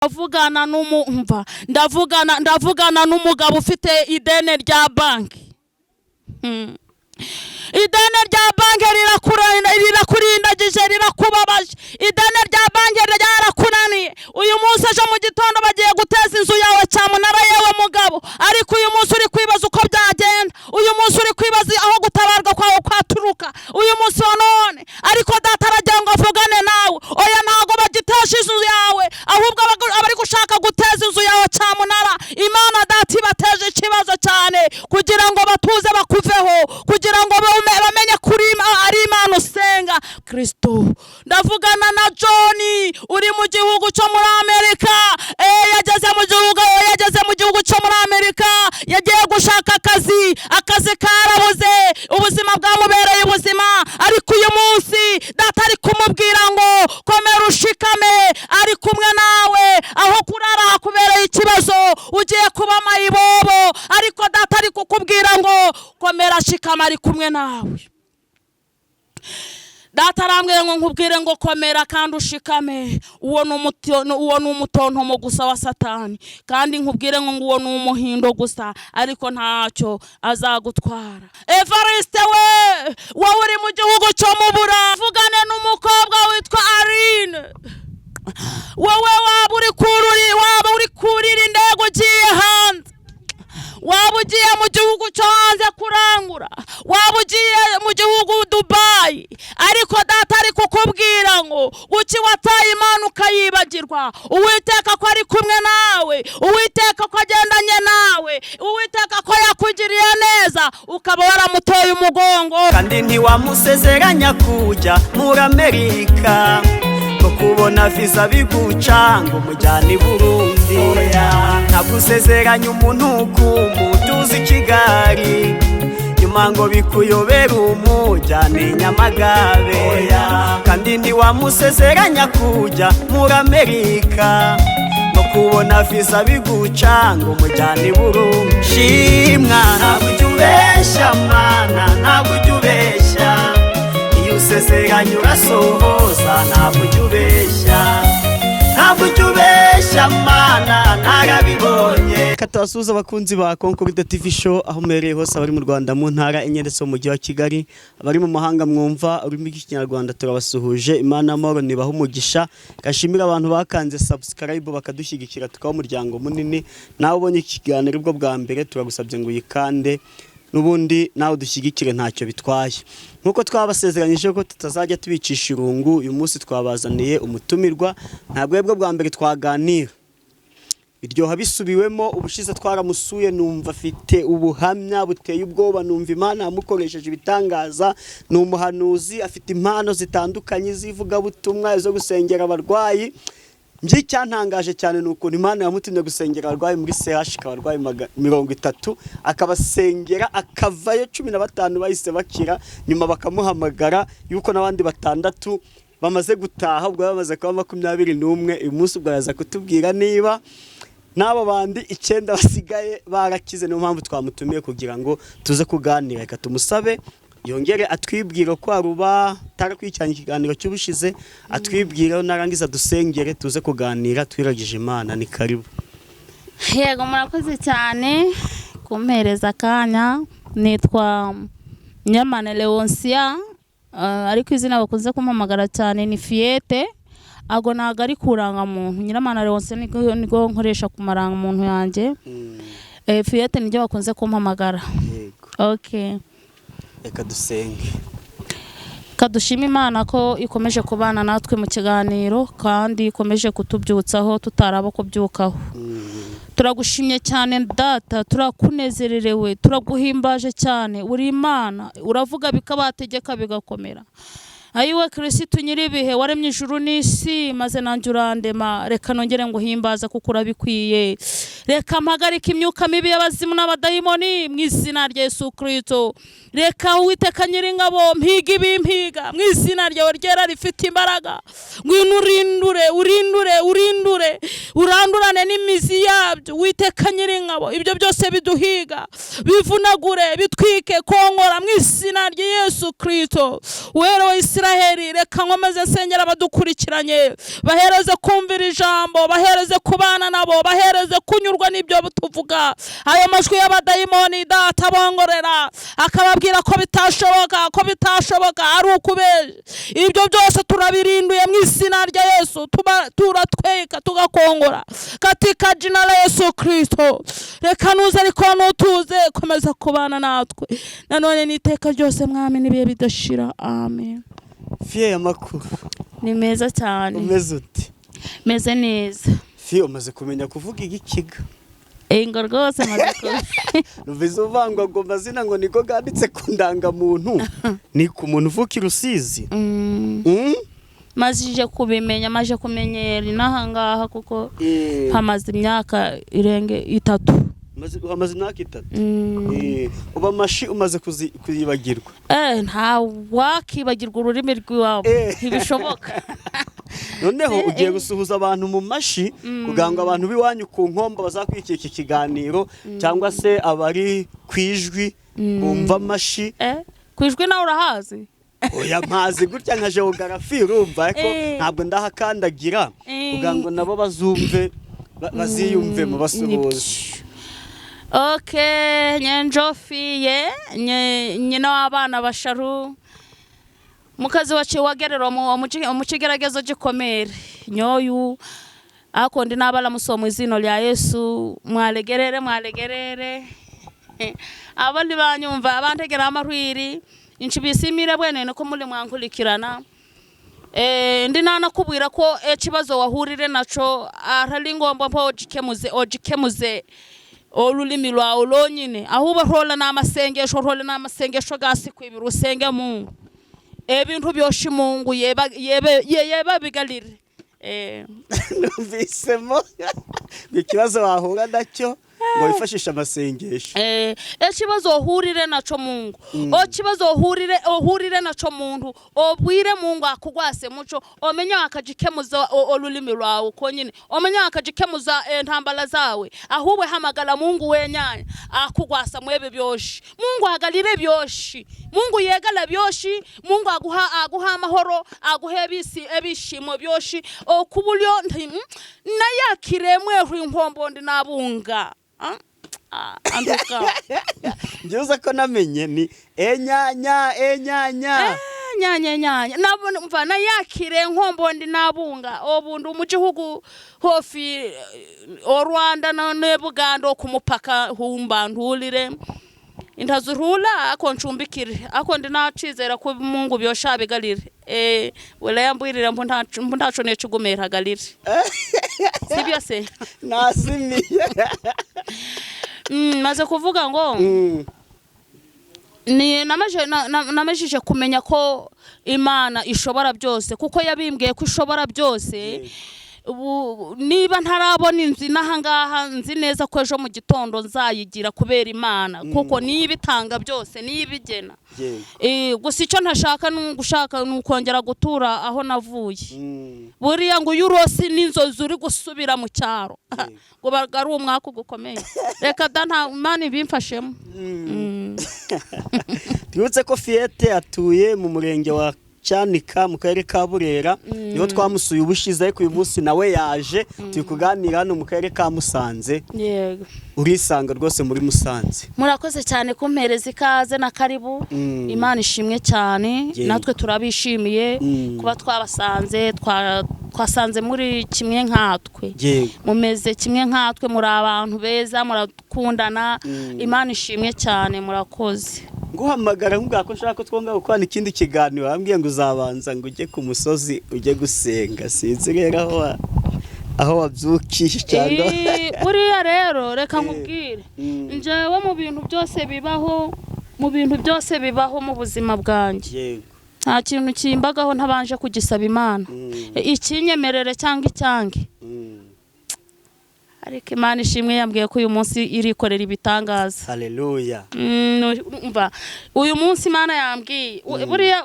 Ndavugana n'umumva, ndavugana n'umugabo ufite ideni rya banki. Ideni rya banki rirakurindagije, rirakubabaje. Ideni rya banki ryarakunaniye. Uyu munsi, ejo mu gitondo bagiye guteza inzu yawe cyamunara, yewe mugabo. Ariko uyu munsi uri kwibaza uko byagenda, uyu munsi uri kwibaza aho gutabarwa kwawe kwaturuka uyu munsi wa none. Ariko Data aragira ngo avugane nawe. Oya, ntabwo bagitesha inzu yawe, ahubwo abari gushaka guteza inzu yawe cyamunara, Imana Data ibateje ikibazo cyane kugira ngo batuze bakuveho, kugira ngo bamenye kuri ari Imana usenga Kristo. Ndavugana na John uri mu gihugu cyo muri Amerika. Yageze mu gihugu cyo muri Amerika, yagiye gushaka akazi, akazi karabuze, ubuzima bwamubereye ubuzima. Ariko uyu munsi Data ari kumubwira ngo komera ushikame, ari kumwe nawe. Aho kurara hakubereye ikibazo, ugiye kuba mayibobo, ariko Data ari kukubwira ngo komera, shikama, ari kumwe nawe. Data arambwiye ngo nkubwire ngo komera kandi ushikame. Uwo ni umutontomo gusa wa Satani, kandi nkubwire ngo uwo ni umuhindo gusa, ariko ntacyo azagutwara. Evariste we, wowe uri mu gihugu cyo mu Burayi, vugane n'umukobwa witwa Aline. Wowe waba uri kurira indege ugiye hanze, waba ugiye mu gihugu cyo hanze kurangura, waba ugiye mu gihugu Dubayi, ariko Data ari kukubwira ngo uki wataye Imana ukayibagirwa? Uwiteka ko ari kumwe nawe, Uwiteka ko agendanye nawe, Uwiteka ko yakugiriye neza, ukaba waramuteye umugongo. Kandi ntiwamusezeranya kujya muri Amerika ngo kubona viza biguca ngo umujyane i Burundi. Ntabwo usezeranya umuntu kumutuza i Kigali, nyuma ngo bikuyobere umujyane Nyamagabe. Kandi ntiwamusezeranya kujya muri Amerika no kubona viza biguca ngo umujyane i Burundi. Shimwa, ntabwo ujya ubeshya Mana, ntabwo ujya ubeshya. Iyo usezeranye urasohoza, ntabwo ujya ubeshya, ntabwo ujya ubeshya Mana, narabibonye. Reka tubasuhuze abakunzi ba Concoride TV Show aho muherereye hose, abari mu Rwanda mu ntara enye ndetse mu mujyi wa Kigali, abari mu mahanga mwumva ururimi rw'Ikinyarwanda, turabasuhuje. Imana amahoro nibaha umugisha. Gashimira abantu bakanze subscribe bakadushyigikira, tukaba umuryango munini. Nawe ubonye ikiganiro ubwo bwa mbere, turagusabye ngo uyikande n'ubundi nawe udushyigikire, ntacyo bitwaye. Nk'uko twabasezeranyije ko tutazajya tubicisha irungu, uyu munsi twabazaniye umutumirwa. Ntabwo aribwo bwa mbere twaganira, biryoha bisubiwemo. Ubushize twaramusuye, numva afite ubuhamya buteye ubwoba, numva Imana yamukoresheje ibitangaza. Ni umuhanuzi, afite impano zitandukanye z'ivugabutumwa, zo gusengera abarwayi. Njye icyantangaje cyane ni ukuntu Imana yamutumye gusengera abarwayi muri CHK, abarwayi 30 akabasengera, akavayo 15 bahise bakira. Nyuma bakamuhamagara yuko n'abandi batandatu bamaze gutaha, ubwo bamaze kuba 21. Uyu munsi ubwo araza kutubwira niba n'abo bandi icyenda basigaye barakize. Niyo mpamvu twamutumiye kugira ngo tuze kuganira. Reka tumusabe yongere atwibwire ko aruba atarakurikiranye ikiganiro cy'ubushize, atwibwire, narangiza dusengere, tuze kuganira twiragije Imana. Ni karibu. Yego, murakoze cyane kumpereza akanya. Nitwa Nyamane Leoncia, ariko izina bakunze kumpamagara cyane ni Fiyete. Ago ntabwo ari kurangamuntu. Nyiramana Leoncia niko nkoresha ku marangamuntu yanjye. Fiyete niryo bakunze kumpamagara. Yego. Okay. Reka dusenge. Kadushima Imana ko ikomeje kubana natwe mu kiganiro kandi ikomeje kutubyutsaho tutaraba kubyukaho. Turagushimye cyane Data, turakunezererewe, turaguhimbaje cyane. Uri Imana, uravuga bikabategeka bigakomera. Ayiwe Kirisitu nyir'ibihe, waremye ijuru n'isi maze nanjye urandema, reka nongere nguhimbaza kuko urabikwiye. Reka mpagarike imyuka mibi y'abazimu n'abadayimoni mu izina rya Yesu Kristo. Reka Uwiteka Nyiringabo mpiga ibimpiga mu izina ryawe ryera rifite imbaraga. Ngwino urindure, urindure, urindure, urandurane n'imizi yabyo. Uwiteka Nyiringabo, ibyo byose biduhiga bivunagure, bitwike, kongora mu izina rya Yesu Kristo. Wera wa Isiraheli, reka nkomeze nsengera abadukurikiranye, bahereze kumvira ijambo, bahereze kubana nabo, bahereze kunyurwa n'ibyo tuvuga. Ayo majwi y'abadayimoni Data bongorera akababwira ko bitashoboka, ko bitashoboka, ari ukubeje. Ibyo byose turabirinduye mu izina rya Yesu, turatweka tugakongora katika jina la Yesu Kristo. Reka nuze ariko nutuze, komeza kubana natwe nanone n'iteka ryose, Mwami, n'ibihe bidashira. Amen. Fiye, amakuru? Ni meza cyane. Umeze ute? Meze neza. Fiye, umaze kumenya kuvuga Igikiga? Ingo rwose maze Ruvize uvangwa ngo mazina ngo niko ganditse ku ndangamuntu, ni ku muntu uvuka i Rusizi. Majije kubimenya, maje kumenyera inaha ngaha kuko hamaze imyaka irenge 3. Hamaze imyaka 3. Mm. Uba amashi umaze kuzibagirwa? Nta wakibagirwa ururimi rw'iwabo. Ntibishoboka. Noneho ugiye gusuhuza abantu mu mashi kugira ngo abantu b'iwanyu ku Nkombo bazakurikira iki kiganiro, cyangwa se abari ku Ijwi bumva amashi. Ku Ijwi nawe urahazi? Oya, mpazi gutya nka geography, urumva, ariko ntabwo ndahakandagira, kugira ngo nabo bazumve, baziyumvemo, basuhuze. Okay, nyenjofiye nyina w'abana basharu, mukazi wacu wagererwa mu kigeragezo gikomere nyoyu, ako ndi n'abalamuso mu izina rya Yesu. Mwalegerere, mwalegerere, abo ntibanyumva abantegera amarwiri inshibisimire bwenene ko muri mwankurikirana. Ndi nanakubwira ko ekibazo wahurire naco atari ngombwa mpo ogikemuze, ogikemuze olulimi lwawe lwonyine, ahubwo rhola n'amasengesho, rhola n'amasengesho gasikwibira, usenge Mungu ebintu byoshe Mungu yeba yebe yeba bigalire. Numvisemo ngo ikibazo wahura nacyo ngo wifashishe amasengesho. Ekibazo ohurire naco Mungu, okibazo ohurire naco muntu, obwire Mungu akugwase muco, omenye akagikemuza olulimi lwawe konyine, omenye akagikemuza entambala zawe, ahubwo hamagala Mungu wenyanya akugwasa mwebe byoshi. Mungu agalire byoshi, Mungu yegala byoshi, Mungu aguha amahoro, aguha ebisi ebishimo byoshi okubulyo nayakiremwe inkombo ndi nabunga. Ah, ah, antuka. Njyewe ko namenye ni enyanya, enyanya. Nyanya, nyanya, nabona mva nayakire nkombo ndi nabunga obundu mu gihugu hofi o Rwanda ne Buganda okumupaka humba ntulire intazurula ako ncumbikire ako ndi nacizera ko Mungu byoshabigalire wala yambwirira mbu ntaco necugumera galire, sibyo se? Nazimiye. Maze kuvuga ngo ni namajije kumenya ko Imana ishobora byose, kuko yabimbwiye ko ishobora byose. Ubu niba ntarabona inzu inaha ngaha, nzi neza ko ejo mu gitondo nzayigira kubera Imana, kuko niba itanga byose, niba igena. Gusa icyo ntashaka ni ugushaka ni ukongera gutura aho navuye. Buriya ngo iyo urose n'inzozi uri gusubira mu cyaro, ngo baga ari umwaka ugukomeye. Reka da, nta Imana ibimfashemo. Twibutse ko Fiyete atuye mu murenge wa Cyanika mu karere ka Burera, niho twamusuye ubushize, ariko uyu munsi nawe yaje turi kuganira hano mu karere ka Musanze. Yego. Urisanga rwose muri Musanze. Murakoze cyane kumpereza ikaze na karibu. Imana ishimwe cyane. Natwe turabishimiye kuba twabasanze, twasanze muri kimwe nkatwe, mumeze kimwe nkatwe, muri abantu beza, murakundana. Imana ishimwe cyane, murakoze. Nguhamagara nkubwira ko nshaka ko twongera gukorana ikindi kiganiro, wambwiye ngo uzabanza ngo ujye ku musozi ujye gusenga. Sinzi rero aho wabyukiye cyangwa Buriya rero reka nkubwire. Njyewe mu bintu byose bibaho, mu bintu byose bibaho mu buzima bwanjye, nta kintu kimbagaho ntabanje kugisaba Imana, ikinyemerere cyangwa icyange. Ariko Imana ishimwe, yambwiye ko uyu munsi irikorera ibitangaza. Haleluya. Umva, uyu munsi Imana yambwiye, buriya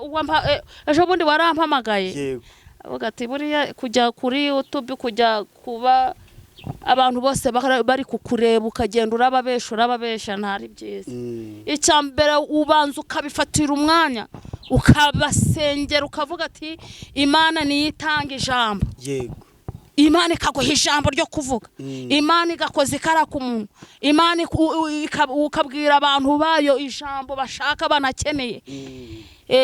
ejo bundi warampamagaye, avuga ati buriya kujya kuri YouTube, kujya kuba abantu bose bari kukureba, ukagenda urababesha, urababesha, ntari byiza. Icya mbere ubanza ukabifatira umwanya, ukabasengera, ukavuga ati Imana niyo itanga ijambo. Imana ikaguha ijambo ryo kuvuga, Imana igakoza ikara ku muntu, Imana ukabwira abantu bayo ijambo bashaka, banakeneye.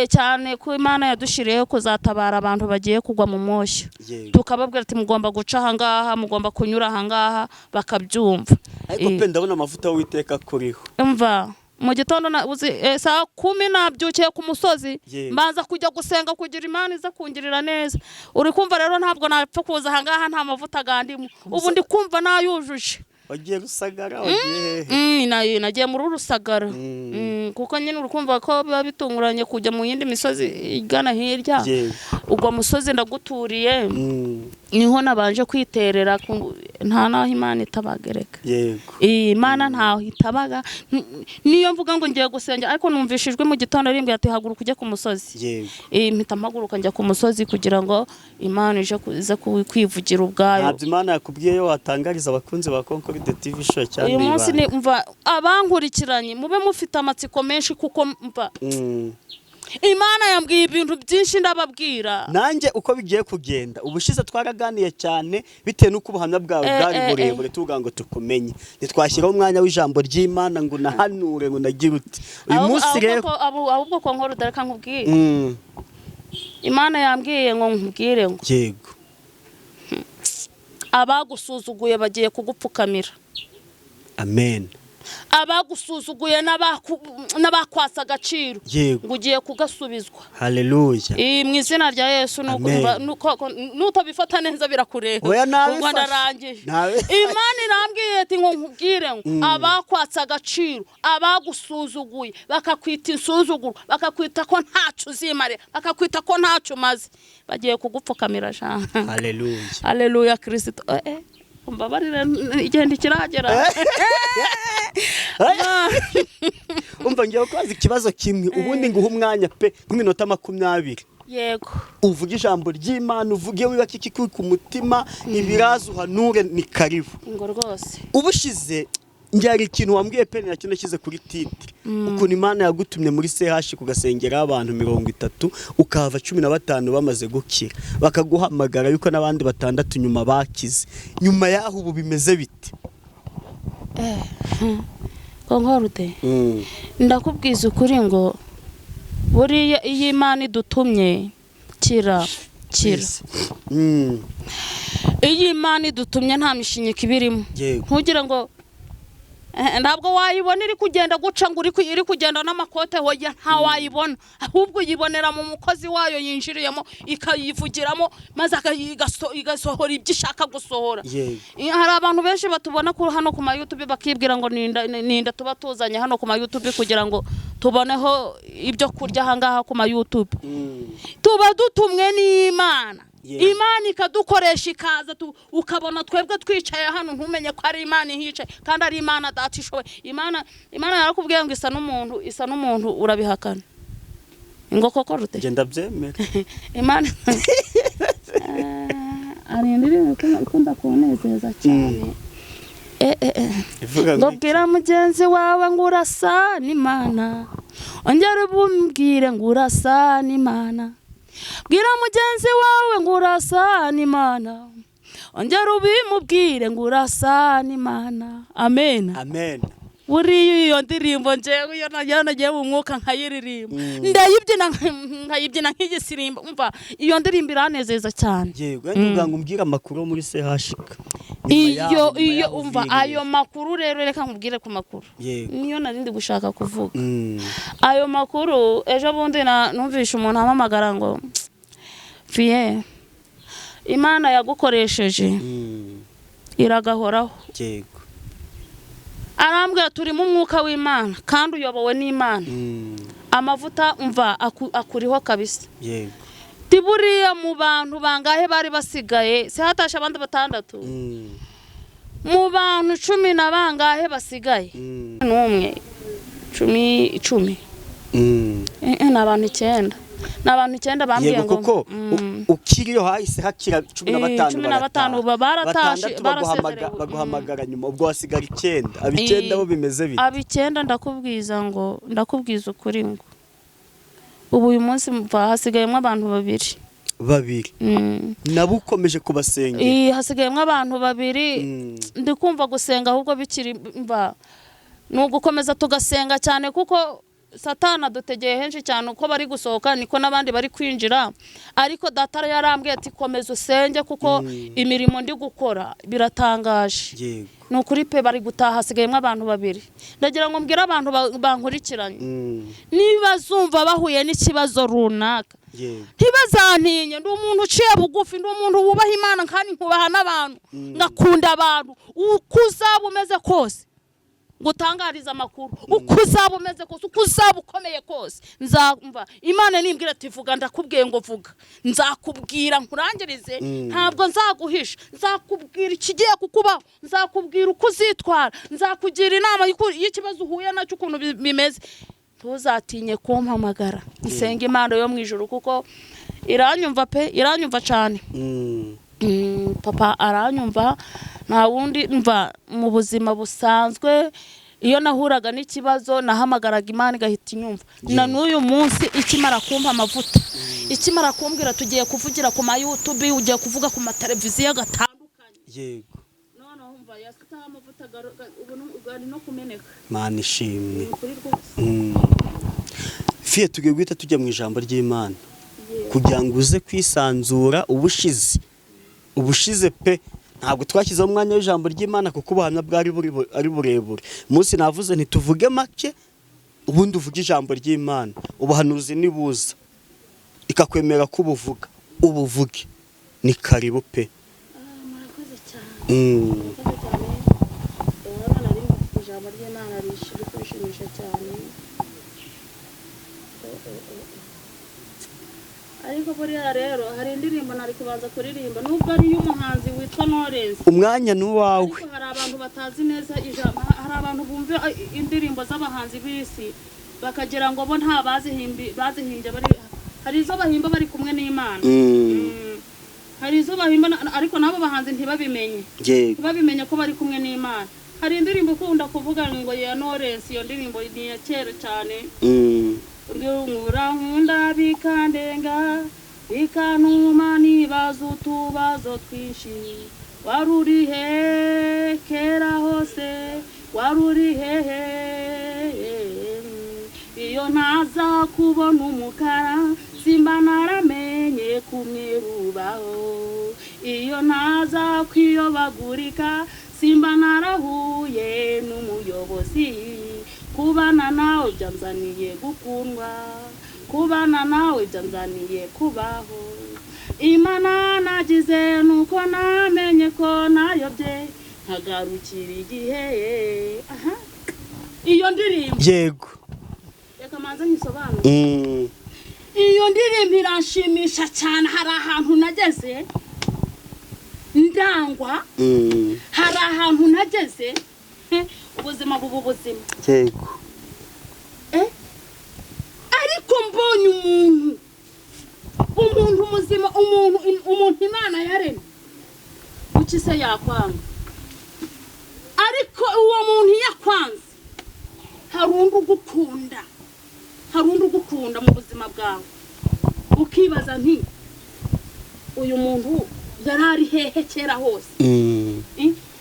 Cyane ko Imana yadushyiriyeho kuzatabara abantu bagiye kugwa mu moshya, tukababwira ati mugomba guca ahangaha, mugomba kunyura ahangaha, bakabyumva. Ariko pe, ndabona amavuta w'Uwiteka akuriho. Umva, mu gitondo uzi, saa 10 nabyukiye ku musozi, mbanza kujya gusenga kugira Imana iza kungirira neza. Uri kumva rero, ntabwo napfa kuza ahangaha nta mavuta gandimo. Ubu ndi kumva nayujuje. Wagiye Rusagara, wagiye hehe? Nagiye muri Rusagara. Kuko nyine uri kumva ko biba bitunguranye kujya mu yindi misozi igana hirya. Ubwo musozi ndaguturiye, niho nabanje kwiterera, nta naho Imana itabagereka. Iyi Imana ntaho itabaga. Niyo mvuga ngo ngiye gusenga, ariko numvise ijwi mu gitondo rimbwira ati haguruka ujye ku musozi. Mpita mpaguruka njya ku musozi kugira ngo Imana ije ize kwivugira ubwayo. Ntabyo Imana yakubwiye yo watangariza abakunzi ba Concorde TV Show cyane? Uyu munsi ni, mva, abankurikiranye mube mufite amatsiko menshi, kuko mva, Imana yambwiye ibintu byinshi, ndababwira. Nanjye uko bigiye kugenda, ubushize twaraganiye cyane bitewe n'uko ubuhamya bwawe bwari burebure, tuvuga ngo tukumenye, ntitwashyiraho umwanya w'ijambo ry'Imana ngo unahanure, ngo unagire uti uyu munsi rero. Ahubwo ko nkora, reka nkubwire. Imana yambwiye ngo nkubwire ngo abagusuzuguye bagiye kugupfukamira. Amen. Abagusuzuguye n'abakwasa agaciro, ngo ugiye kugasubizwa. Haleluya. Mu izina rya Yesu. Amen. Nutabifata neza birakureba. Oya, nabifashe. Ubwo ndarangije. Nabifashe. Imana irambwiye ati ngo nkubwire ngo abakwatse agaciro, abagusuzuguye, bakakwita insuzuguro, bakakwita ko ntacyo uzimare, bakakwita ko ntacyo umaze, bagiye kugupfukamira sha. Haleluya. Haleluya Kirisito. Umbabarire, igenda ikiragera. Umva, ngiye kubaza ikibazo kimwe, ubundi nguha umwanya pe nk'iminota 20, uvuge ijambo ry'Imana, uvuge wibake ikikuri ku mutima, ibiraza uhanure, ni karibu. Ngo rwose. Ubushize njyari ikintu wambwiye pe, nacyo nashyize kuri titre, ukuntu Imana yagutumye muri CH kugasengera abantu 30, ukahava 15 bamaze gukira, bakaguhamagara yuko n'abandi batandatu nyuma bakize. Nyuma yaho ubu bimeze bite? Concorde, ndakubwiza ukuri ngo buriya iyo Imana idutumye, kira kira. Iyo Imana idutumye nta mishinyiko iba irimo. Ntugire ngo ntabwo wayibona iri kugenda guca ngo iri kugenda n'amakote, hoya, nta wayibona. Ahubwo uyibonera mu mukozi wayo yinjiriyemo, ikayivugiramo, maze igasohora ibyo ishaka gusohora. Hari abantu benshi batubona kuri hano ku ma YouTube bakibwira ngo ninda tuba tuzanye hano ku ma YouTube kugira ngo tuboneho ibyo kurya ahangaha ku ma YouTube. Tuba dutumwe n'Imana. Imana ikadukoresha, ikaza, ukabona twebwe twicaye hano, ntumenye ko ari Imana ihicaye, kandi ari Imana Data ishoboye. Imana yarakubwiye ngo isa n'umuntu, isa n'umuntu, urabihakana ngo koko rute? Genda byemera. Imana hari indirimbo ikunda kunezeza cyane. Ivuga ngo ngo iki? Bwira mugenzi wawe ngo urasa n'Imana, ongera ububwire ngo urasa n'Imana. Bwira mugenzi wawe ngo urasa n'Imana, ongera ubimubwire ngo urasa n'Imana. Amen. Amen. Buriya iyo ndirimbo, njyewe iyo nagiye mu mwuka nkayiririmba, ndayibyina, nkayibyina nk'igisirimba. Umva, iyo ndirimbo iranezeza cyane. Yego, yandi ngo umbwire amakuru yo muri CHK. Iyo iyo umva ayo makuru rero, reka nkubwire ku makuru. Niyo nari ndi gushaka kuvuga. Ayo makuru, ejo bundi numvishe umuntu ampamagara ngo fiye, Imana yagukoresheje iragahoraho. Arambwira, turimo umwuka w'Imana kandi uyobowe n'Imana. Amavuta, umva, akuriho kabisa. Buriya mu bantu bangahe bari basigaye, si hatashe abandi batandatu? Mu bantu 10 na bangahe basigaye, n'umwe, 10, 10. Ni abantu 9, ni abantu 9 bambwiye Yego, ngo kuko ukiriyo hahise hakira 15. 15 baratashe. Batandatu Barasezerewe. baguhamagara nyuma, ubwo hasigara 9. Ab'9 bo bimeze bite? Ab'9, ndakubwiza ngo, ndakubwiza ukuri ngo ubu uyu munsi mva hasigayemo abantu 2. 2? Nabo ukomeje kubasengera? Hasigayemo abantu 2. Ndi kumva gusenga ahubwo bikiri, mva ni ugukomeza tugasenga cyane, kuko Satana adutegeye henshi cyane. Uko bari gusohoka niko n'abandi bari kwinjira, ariko data yarambwiye ati: "Komeza usenge, kuko imirimo ndi gukora biratangaje." Ni ukuri pe, bari gutaha, hasigayemo abantu 2. Ndagira ngo mbwire abantu bankurikiranye, niba zumva bahuye n'ikibazo runaka, ntibazantinye. Ndi umuntu uciye bugufi, ndi umuntu wubaha Imana kandi nkubaha n'abantu, ngakunda abantu. Uko uzaba umeze kose, ngo utangarize amakuru, uko uzaba umeze kose, uko uzaba ukomeye kose, nzamva Imana nimbwira ati: "Vuga", ndakubwiye ngo vuga, nzakubwira nkurangirize. Ntabwo nzaguhisha, nzakubwira ikigiye kukubaho, nzakubwira uko uzitwara, nzakugira inama y'ikibazo uhuye nacyo ukuntu bimeze. Ntuzatinye kumpamagara. Nsenga Imana yo mu ijuru, kuko iranyumva pe, iranyumva cyane. Papa aranyumva, nta wundi mva. Mu buzima busanzwe, iyo nahuraga n'ikibazo, nahamagaraga Imana igahita inyumva. Na n'uyu munsi ikimara kumpa amavuta, ikimara kumbwira tugiye kuvugira ku ma YouTube, ugiye kuvuga ku mateleviziyo gatandukanye, noneho mva yasutaho amavuta ubu ari no kumeneka. Mana ishimwe. Ni ukuri rwose. Fiye, tugiye guhita tujya mu ijambo ry'Imana kugira ngo uze kwisanzura. Ubushize pe ntabwo twashyizeho umwanya w'ijambo ry'Imana, kuko ubuhamya bwari buri ari burebure. Umunsi navuze ntituvuge make, ubundi uvuge ijambo ry'Imana. Ubuhanuzi nibuza ikakwemera ko ubuvuga, ubuvuge. Ni karibu pe. Murakoze cyane. Murakoze cyane. Urabona nari mfite ijambo ry'Imana riri kwishimisha cyane. Oh, oh, oh, oh. Ariko buriya rero hari indirimbo nari kubanza kuririmba, nubwo ari iy'umuhanzi witwa Knowless. Umwanya ni uwawe. Ariko hari abantu batazi neza ijambo, hari abantu bumva indirimbo z'abahanzi b'isi bakagira ngo bo nta bazihimbye bari, hari izo bahimba bari kumwe n'Imana. Hari izo bahimba ariko n'abo bahanzi ntibabimenye, ntibabimenye ko bari kumwe n'Imana. Hari indirimbo ukunda kuvuga ngo ya Knowless, iyo ndirimbo ni iya kera cyane. Nkura bikandenga, bikantuma nibaza utubazo twinshi: wari uri he kera hose? Wari uri hehe? Iyo ntaza kubona umukara, simba naramenye kumwirubaho. Iyo ntaza kwiyobagurika, simba narahuye n'umuyobozi. Kubana nawe byanzaniye gukundwa, kubana nawe byanzaniye kubaho. Imana nagize nuko namenye ko nayobye, nkagarukira igihe. Aha, iyo ndirimbo, reka manze nyisobanure. Iyo ndirimbo iranshimisha cyane. Hari ahantu nageze ndangwa, hari ahantu nageze ubuzima buba ubuzima. Ariko mbonye umuntu muzima, umuntu Imana yaremye, kuki se yakwanga? Ariko uwo muntu iyo akwanze, hari undi ugukunda, hari undi ugukunda mu buzima bwawe, ukibaza nti: "Uyu muntu yari ari hehe kera hose?"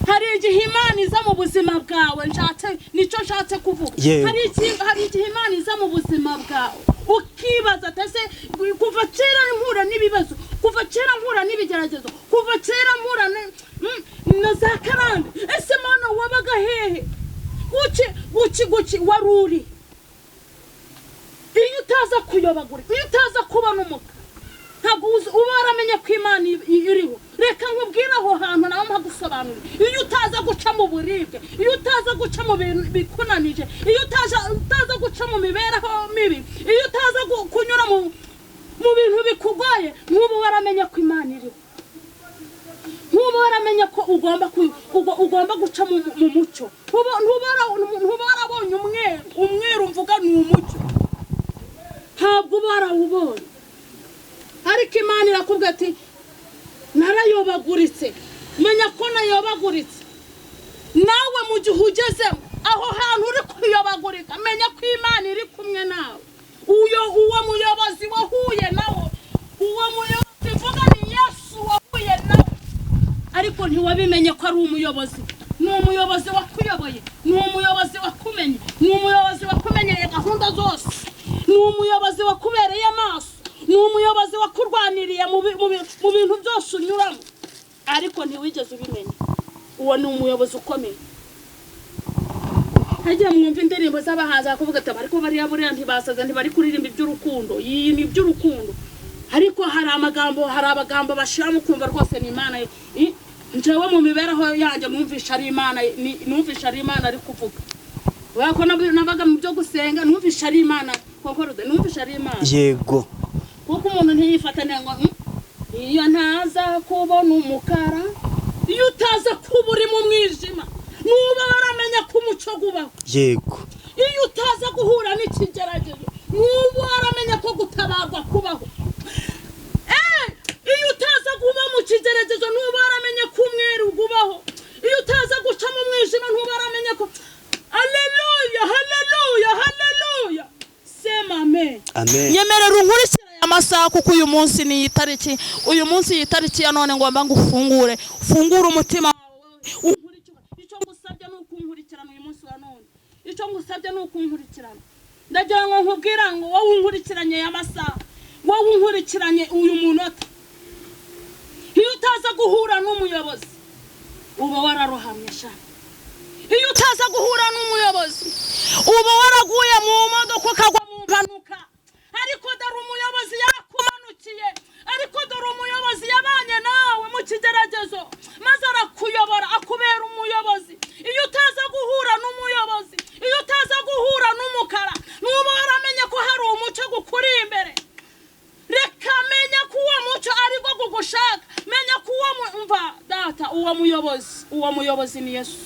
Hari igihe Imana iza mu buzima bwawe, nshatse, nicyo nshatse kuvuga. Hari igihe Imana iza mu buzima bwawe, ukibaza ati: "Ese kuva kera mpura n'ibibazo, kuva kera mpura n'ibigeragezo, kuva kera mpura na za karande, ese Mana wabaga hehe? Guki guki guki wari uri? Iyo utaza kuyobagurika, iyo utaza kubona umukara, ntabwo uba waramenye ko Imana iriho." Reka nkubwire aho hantu nawe mpagusobanurire. Iyo utaza guca mu buribwe, iyo utaza guca mu bintu bikunanije, iyo utaza guca mu mibereho mibi, iyo utaza kunyura mu bintu bikugoye, nk'ubu waramenye ko Imana iriho. Ntuba waramenya ko ugomba ugomba guca mu mucyo. Ntuba warabonye umweru. Umweru mvuga ni umucyo, ntabwo uba warawubonye. Ariko Imana irakubwira ati narayobaguritse, menya ko nayobaguritse. Nawe mu gihe ugezemo aho hantu uri kuyobagurika, menya ko Imana iri kumwe nawe. Uwo muyobozi wahuye nawo, uwo muyobozi mvuga ni Yesu wahuye nawe, ariko ntiwabimenye ko ari umuyobozi. Ni umuyobozi wakuyoboye, ni umuyobozi wakumenye, ni umuyobozi wakumenyeye gahunda zose, ni umuyobozi wakubereye amaso, ni umuyobozi wakurwaniriye mu bintu byose unyuramo, ariko ntiwigeze ubimenya. Uwo ni umuyobozi ukomeye. Hagiye mwumva indirimbo z'abahanzi bakavuga ati ariko bariya buriya ntibasaza, ntibari kuririmba iby'urukundo. Iyi ni iby'urukundo, ariko hari amagambo, hari abagambo bashiramo ukumva rwose ni Imana. Njyewe mu mibereho yanjye numvisha ari Imana, numvisha ari Imana ari kuvuga. Kubera ko nabaga mu byo gusenga, numvisha ari Imana Concorde, numvisha ari Imana. Kuko umuntu ntiyifatane ngo iyo ntaza kubona umukara, iyo utaza kuba uri mu mwijima, nuba waramenya ko umucyo ubaho. Iyo utaza guhura n'ikigeragezo, nuba waramenya ko gutabarwa kubaho. Iyo utaza kuba mu kigeragezo, nuba waramenye ko umweru ubaho. Iyo utaza guca mu mwijima, ntuba waramenye ko. Haleluya, haleluya, haleluya, sema amen. Amen. Nyemerera unkurikire aya masaha, kuko uyu munsi ni iyi tariki, uyu munsi iyi tariki ya none ngomba ngo ufungure, ufungure umutima wawe unkurikire. Icyo ngusabye ni ukunkurikirana uyu munsi wa none, icyo ngusabye ni ukunkurikirana. Ndagira ngo nkubwira ngo wowe unkurikiranye aya masaha, wowe unkurikiranye uyu munota, iyo utaza guhura n'umuyobozi uba wararohamye sha. Iyo utaza guhura n'umuyobozi uba waraguye mu modoka, ukagwa mu mpanuka. Ariko dore umuyobozi yarakumanukiye, ariko dore umuyobozi yabanye nawe mu kigeragezo maze arakuyobora, akubera umuyobozi. Iyo utaza guhura n'umuyobozi, iyo utaza guhura n'umukara, nuba waramenye ko hari umucyo gukuri imbere. Reka menya ko uwo mucyo ari bwo kugushaka, menya ko uwo mva data, uwo muyobozi, uwo muyobozi ni Yesu.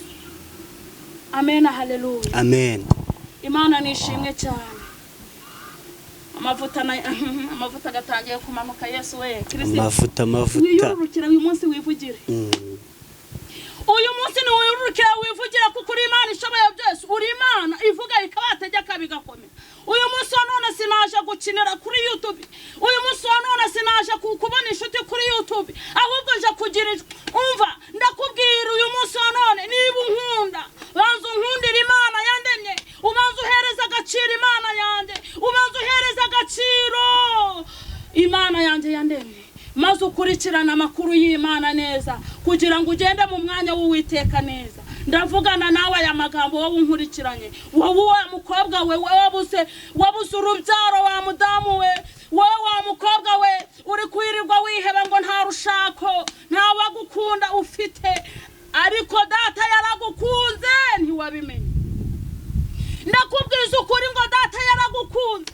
Amen, haleluya. Amen. Imana nishimwe cyane. Amavuta na amavuta agatangiye kumanuka. Yesu we Kristo. Amavuta, amavuta. Wiyururukira uyu munsi, wivugire. Uyu munsi ni wiyururukira, wivugire, kuko uri Imana ishoboye byose, uri Imana ivuga ikabategeka bigakomera. Uyu munsi wa none sinaje gukinira kuri YouTube, uyu munsi wa none sinaje kubona inshuti kuri YouTube, ahubwo nje kugira ijwi. Umva, ndakubwira uyu munsi wa none, niba unkunda, banza unkundire Imana yandemye, ubanza uhereza agaciro Imana yanjye, ubanza uhereza agaciro Imana yanjye yandemye, maze ukurikirane amakuru y'Imana neza kugira ngo ugende mu mwanya w'Uwiteka neza. Ndavugana nawe aya magambo, wowe unkurikiranye, wowe wa mukobwa we, wabuze, wabuze urubyaro, wa mudamu we, wowe wa mukobwa we uri kwirirwa wiheba ngo nta rushako, nta wagukunda ufite. Ariko data yaragukunze, ntiwabimenye. Ndakubwiza ukuri ngo data yaragukunze.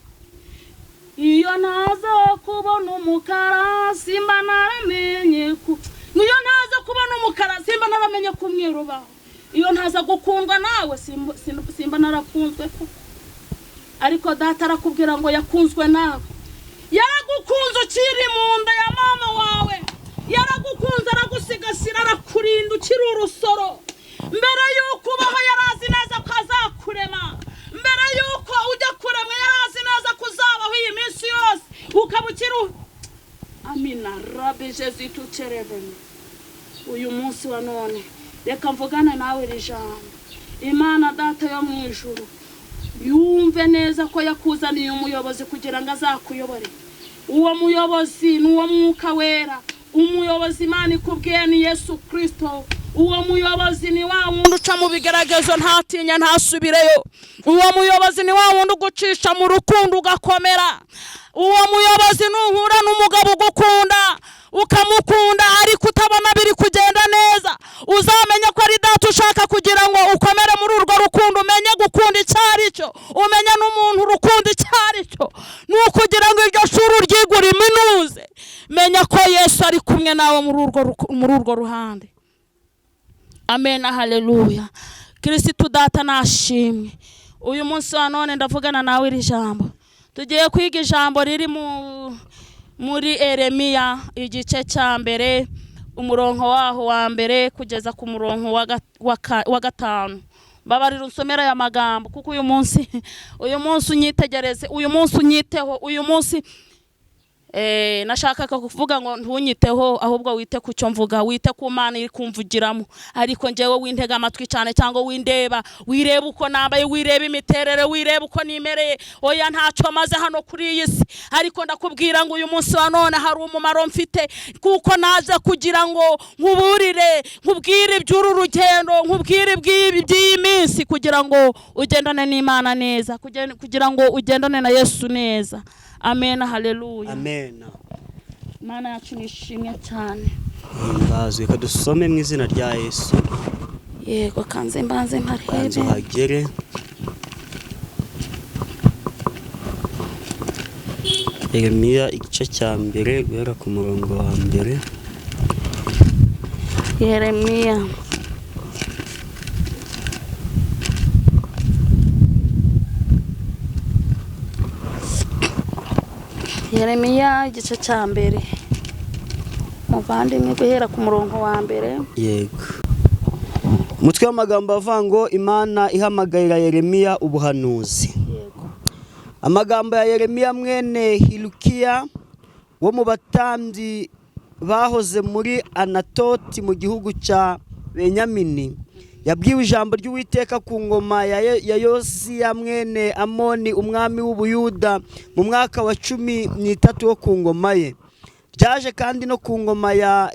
Iyo ntaza kubona umukara, simba naramenye ku iyo ntaza kubona umukara, simba naramenye ko umweru ubaho. Iyo ntaza gukundwa nawe, simba narakunzwe koko. Ariko data arakubwira ngo yakunzwe nawe, yaragukunze ukiri mu nda ya mama wawe, yaragukunze, aragusigasira, arakurinda ukiri urusoro. Mbere y'uko ubaho yarazi neza ko azakurema, mbere y'uko ujya kuremwa yarazi neza ko uzabaho iyi minsi yose ukaba ukiri amina rabi Jesu tucerevene. Uyu munsi wa none reka mvugane nawe iri jambo. Imana data yo mu ijuru yumve neza ko yakuzaniye umuyobozi kugira ngo azakuyobore. Uwo muyobozi ni uwo Mwuka Wera. Umuyobozi Imana ikubwiye ni Yesu Kirisito. Uwo muyobozi ni wa wundi uca mu bigeragezo ntatinya, ntasubireyo. Uwo muyobozi ni wa wundi ugucisha mu rukundo ugakomera. Uwo muyobozi nuhura n'umugabo ugukunda, ukamukunda, ariko utabona biri kugenda neza, uzamenye ko ari data ushaka kugira ngo ukomere muri urwo rukundo, umenye gukunda icyo ari cyo, umenye n'umuntu urukundo icyo ari cyo. Ni ukugira ngo iryo shuri uryigure iminuze. Menya ko Yesu ari kumwe nawe muri urwo ruhande. Amen, haleluya. Kirisitu data nashimwe. Uyu munsi wa none ndavugana nawe iri jambo. Tugiye kwiga ijambo riri muri Yeremiya igice cya mbere, umurongo waho wa mbere kugeza ku murongo wa gatanu. Mbabarira unsomera aya magambo, kuko uyu munsi unyitegereze, uyu munsi unyiteho, uyu munsi nashakaga kuvuga ngo ntunyiteho, ahubwo wite ku cyo mvuga, wite ku Mana iri kumvugiramo. Ariko njyewe wintega amatwi cyane, cyangwa windeba, wireba uko nambaye, wireba imiterere, wireba uko nimereye. Oya, ntacyo maze hano kuri iyi si, ariko ndakubwira ngo uyu munsi wa none hari umumaro mfite, kuko naje kugira ngo nkuburire, nkubwire iby'uru rugendo, nkubwire iby'ibi by'iyi minsi, kugira ngo ugendane n'Imana neza, kugira ngo ugendane na Yesu neza. Amen, haleluya. Amen. Imana yacu nishimwe cyane. Himbazwe. Reka dusome mu izina rya Yesu. Yego, kanze mbanze Kanze mparebe. uhagere. Yeremiya igice cya mbere, guhera ku murongo wa mbere. Yeremiya. Yeremiya igice cya mbere, muvandimwe, guhera ku murongo wa mbere. Yego. Umutwe w'amagambo avuga ngo Imana ihamagarira Yeremiya ubuhanuzi. Amagambo ya Yeremiya mwene Hilukiya wo mu batambyi bahoze muri Anatoti mu gihugu cya Benyamini, yabwiwe ijambo ry'Uwiteka ku ngoma ya Yosiya mwene Amoni umwami w'Ubuyuda, mu mwaka wa 13 wo ku ngoma ye. Byaje kandi no ku ngoma ya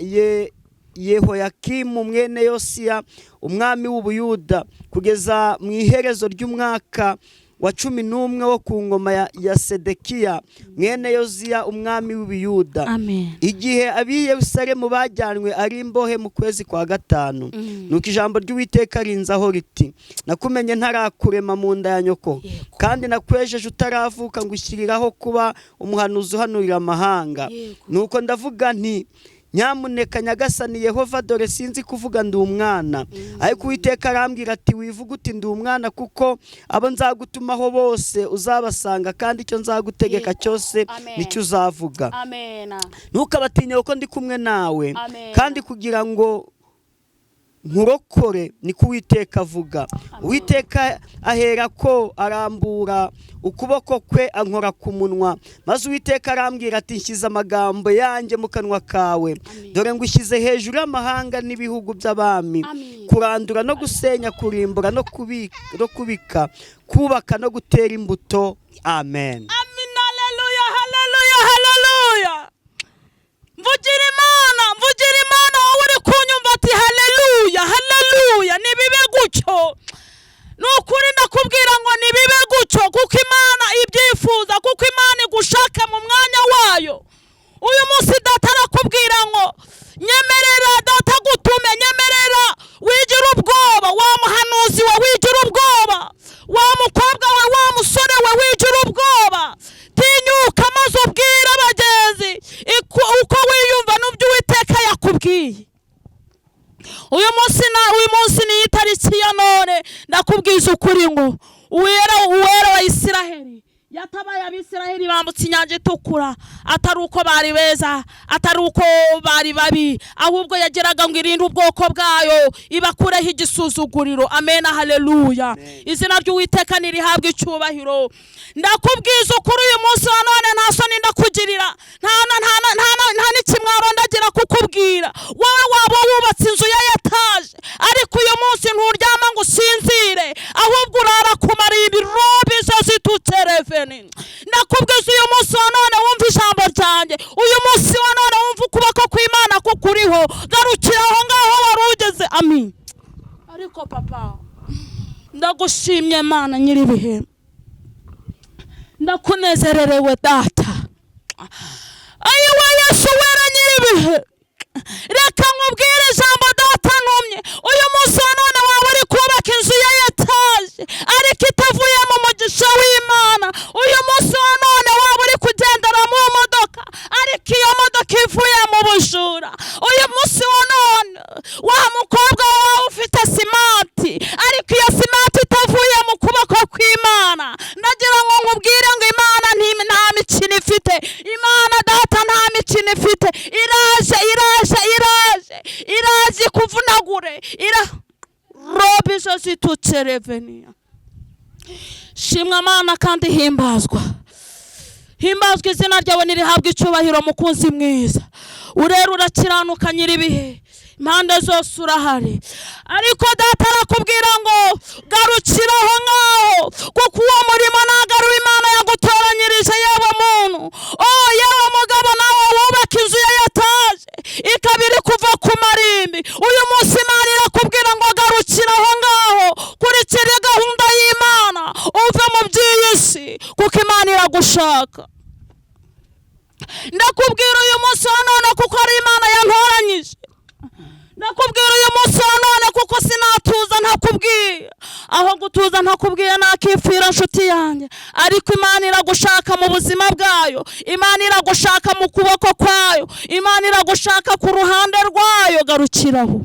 Yehoyakimu mwene Yosiya umwami w'Ubuyuda, kugeza mu iherezo ry'umwaka wa 11 wo ku ngoma ya Sedekiya mwene Yoziya umwami w'Ubuyuda, Amen. igihe ab'i Yerusalemu bajyanwe ari imbohe mu kwezi kwa gatanu. Nuko ijambo ry'Uwiteka rinzaho riti: "Nakumenye ntarakurema mu nda ya nyoko, kandi nakwejeje utaravuka, ngushyiriraho kuba umuhanuzi uhanurira amahanga." Nuko ndavuga nti: "Nyamuneka Nyagasani Yehova, dore sinzi kuvuga, ndi umwana." Ariko Uwiteka arambwira ati: "Wivuga uti 'Ndi umwana,' kuko abo nzagutumaho bose uzabasanga, kandi icyo nzagutegeka cyose nicyo uzavuga. Amen. Ntukabatinye, kuko ndi kumwe nawe, Amen. kandi kugira ngo nkurokore, niko Uwiteka avuga." Uwiteka ahera ko arambura ukuboko kwe ankora ku munwa, maze Uwiteka arambwira ati: "Nshyize amagambo yanjye mu kanwa kawe. Dore ngushyize hejuru y'amahanga n'ibihugu by'abami, Amen. kurandura no gusenya, kurimbura no kubika, kubaka no gutera imbuto." Amen. Amen, haleluya, haleluya, haleluya. Mvugira Imana, mvugira Imana, wowe uri kunyumva ati haleluya, haleluya. Nibibe gutyo, ni ukuri ndakubwira ngo nibibe gutyo, kuko Imana ibyifuza, kuko Imana igushaka mu mwanya wayo. Uyu munsi data arakubwira ngo nyemerera data gutume, nyemerera wigira ubwoba, wa muhanuzi we wigira ubwoba, wa mukobwa we, wa musore we wigira ubwoba. Tinyuka maze ubwire abagenzi uko wiyumva n'ibyo Uwiteka yakubwiye. Uyu munsi na uyu munsi ni itariki ya none, ndakubwiza ukuri ngo Uwera, Uwera wa Isiraheli yatabaye Abisiraheli bambutse Inyanja Itukura, atari uko bari beza, atari uko bari babi, ahubwo yageraga ngo irinde ubwoko bwayo, ibakureho igisuzuguriro. Amen, haleluya. Izina ry'Uwiteka nirihabwe icyubahiro. Ndakubwiza ukuri, uyu munsi wa none nta soni ndakugirira, nta n'ikimwaro ndagira kukubwira. Wowe waba wubatse inzu ya etaje, ariko uyu munsi nturyama ngo usinzire, ahubwo urara ku marimbi robi zo zitutereveni. Ndakubwiza, uyu munsi wa none wumva ijambo ryanjye, uyu munsi wa none wumva ukuboko kw'Imana kukuriho. Garukira aho ngaho wari ugeze. Amin. Ariko papa, ndagushimye Mana nyir'ibihe, ndakunezererewe data. Ayiwe Yesu wera nyir'ibihe, reka nkubwire ijambo data ntumye. Uyu munsi wa none waba uri kubaka inzu ya etaje, ariko itavuye mu mugisha w'Imana. Uyu munsi wa none waba uri kugendera mu modoka, ariko iyo modoka ivuye Rabizo zitutserevenia. Shimwa Mana kandi himbazwa. Himbazwa izina ryawe nirihabwa icyubahiro, mukunzi mwiza. Urera urakiranuka nyiribihe, impande zose urahari. Ariko data arakubwira ngo garukira aho ngaho, kuko uwo murimo ntabwo ari uw'Imana yagutoranyirije. Yewe muntu, oh yewe mugabo, nawe wubaka inzu ya etaje ikaba iri kuva ku marimbi. Uyu munsi Imana irakubwira ngo garukira aho ngaho, kurikira gahunda y'Imana, uve mu by'iyi si, kuko Imana iragushaka. Ndakubwira uyu munsi wa none kuko ari Imana yantoranyije. Ndakubwira uyu munsi wa none kuko sinatuza ntakubwiye. Aho gutuza ntakubwiye nakipfira, nshuti yanjye. Ariko Imana iragushaka mu buzima bwayo, Imana iragushaka mu kuboko kwayo, Imana iragushaka ku ruhande rwayo. Garukiraho.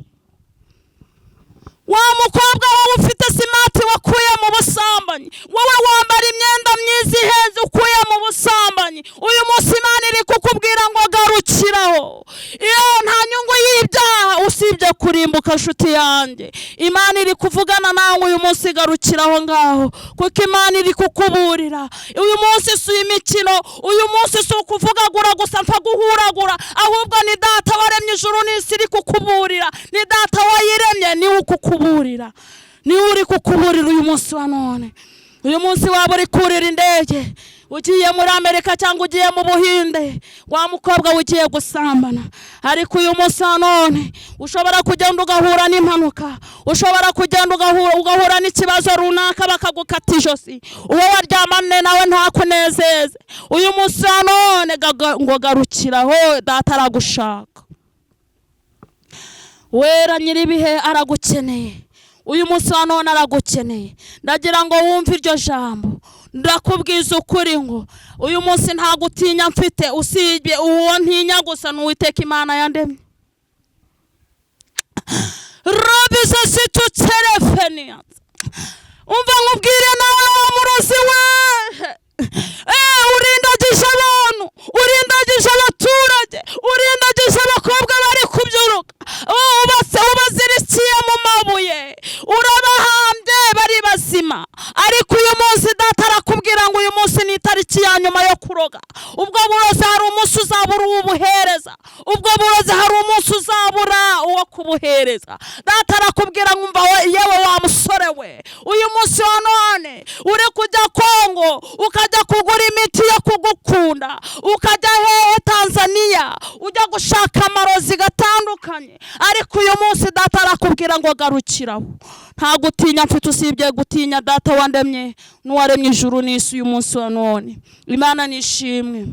Wa mukobwa, wowe ufite smart wakuye mu busambanyi, wowe wambara imyenda myiza ihenze ukuye mu busambanyi, uyu munsi Imana iri kukubwira ngo garukiraho. Iyo nta nyungu y'ibyaha usibye kurimbuka, nshuti yanjye. Imana iri kuvugana nawe uyu munsi, garukiraho ngaho, kuko Imana iri kukuburira uyu munsi. Si imikino uyu munsi, si ukuvugagura gusa mpfa guhuragura, ahubwo ni Data waremye ijuru n'isi iri kukuburira, ni Data wayiremye niwe ukukuburira, niwe uri kukuburira uyu munsi wa none. Uyu munsi waba uri kurira indege ugiye muri Amerika cyangwa ugiye mu Buhinde, wa mukobwa ugiye gusambana, ariko uyu munsi wa none ushobora kugenda ugahura n'impanuka, ushobora kugenda ugahura n'ikibazo runaka, bakagukata ijosi, uwo waryamane nawe ntakunezeze. Uyu munsi wa none ngo garukiraho, Data aragushaka. Wera nyiribihe aragukeneye uyu munsi wa none, aragukeneye. Ndagira ngo wumve iryo jambo. Ndakubwiza ukuri ngo uyu munsi nta gutinya mfite, usibye uwo ntinya gusa ni Uwiteka Imana yandemye. Robize situterefenia. Umva nkubwire nawe wa murozi we, urindagije abantu, urindagije abaturage, urindagije abakobwa bari kubyuruka, ubazirikiye mu mabuye, urabahambye bari bazima. Ariko uyu munsi Data arakubwira ngo uyu munsi ni itariki ya nyuma yo kuroga. Ubwo burozi hari umunsi uzabura uwubuhereza, ubwo burozi hari umunsi uzabura uwo kubuhereza. Data arakubwira ngo umva yewe wa musore we, uyu munsi wa none uri kujya Kongo ukajya kugura imiti yo kugukunda, ukajya hehe Tanzania ujya gushaka amarozi gatandukanye, ariko uyu munsi Data arakubwira ngo garukiraho. Nta gutinya mfite usibye gutinya Data wandemye n'uwaremye ijuru n'isi uyu munsi wa none. Imana nishimwe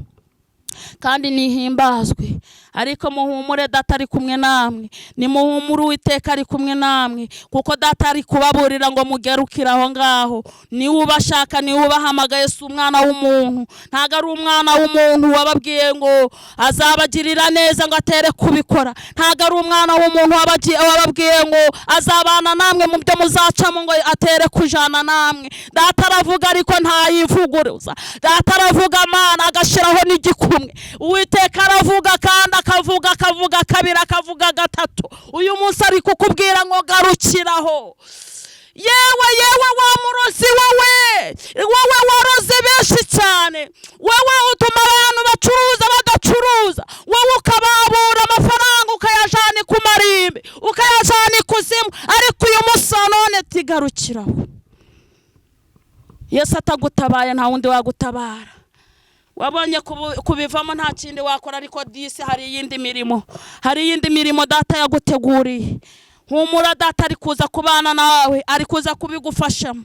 kandi nihimbazwe. Ariko muhumure, Data ari kumwe namwe. Nimuhumure, Uwiteka ari kumwe namwe, kuko Data ari kubaburira ngo mugerukire aho ngaho. Niwe ubashaka, niwe ubahamagaye, si umwana w'umuntu. Ntabwo ari umwana w'umuntu wababwiye ngo azabagirira neza ngo atere kubikora. Ntabwo ari umwana w'umuntu wababwiye ngo azabana namwe mu byo muzacamo ngo atere kujana namwe. Data aravuga ariko ntayivuguruza. Data aravuga Mana agashyiraho n'igikumwe. Uwiteka aravuga kandi akavuga, akavuga kabiri, akavuga gatatu. Uyu munsi ari kukubwira ngo garukiraho. Yewe yewe wa murozi wowe, wowe waroze benshi cyane, wowe utuma abantu bacuruza badacuruza, wowe ukababura amafaranga ukayajana ku marimbi, ukayajana ikuzimu, ariko uyu munsi wa none tigarukiraho. Yesu atagutabaye nta wundi wagutabara. Wabonye kubivamo nta kindi wakora, ariko disi hari iyindi mirimo, hari iyindi mirimo Data yaguteguriye. Humura, Data ari kuza kubana nawe, ari kuza kubigufashamo.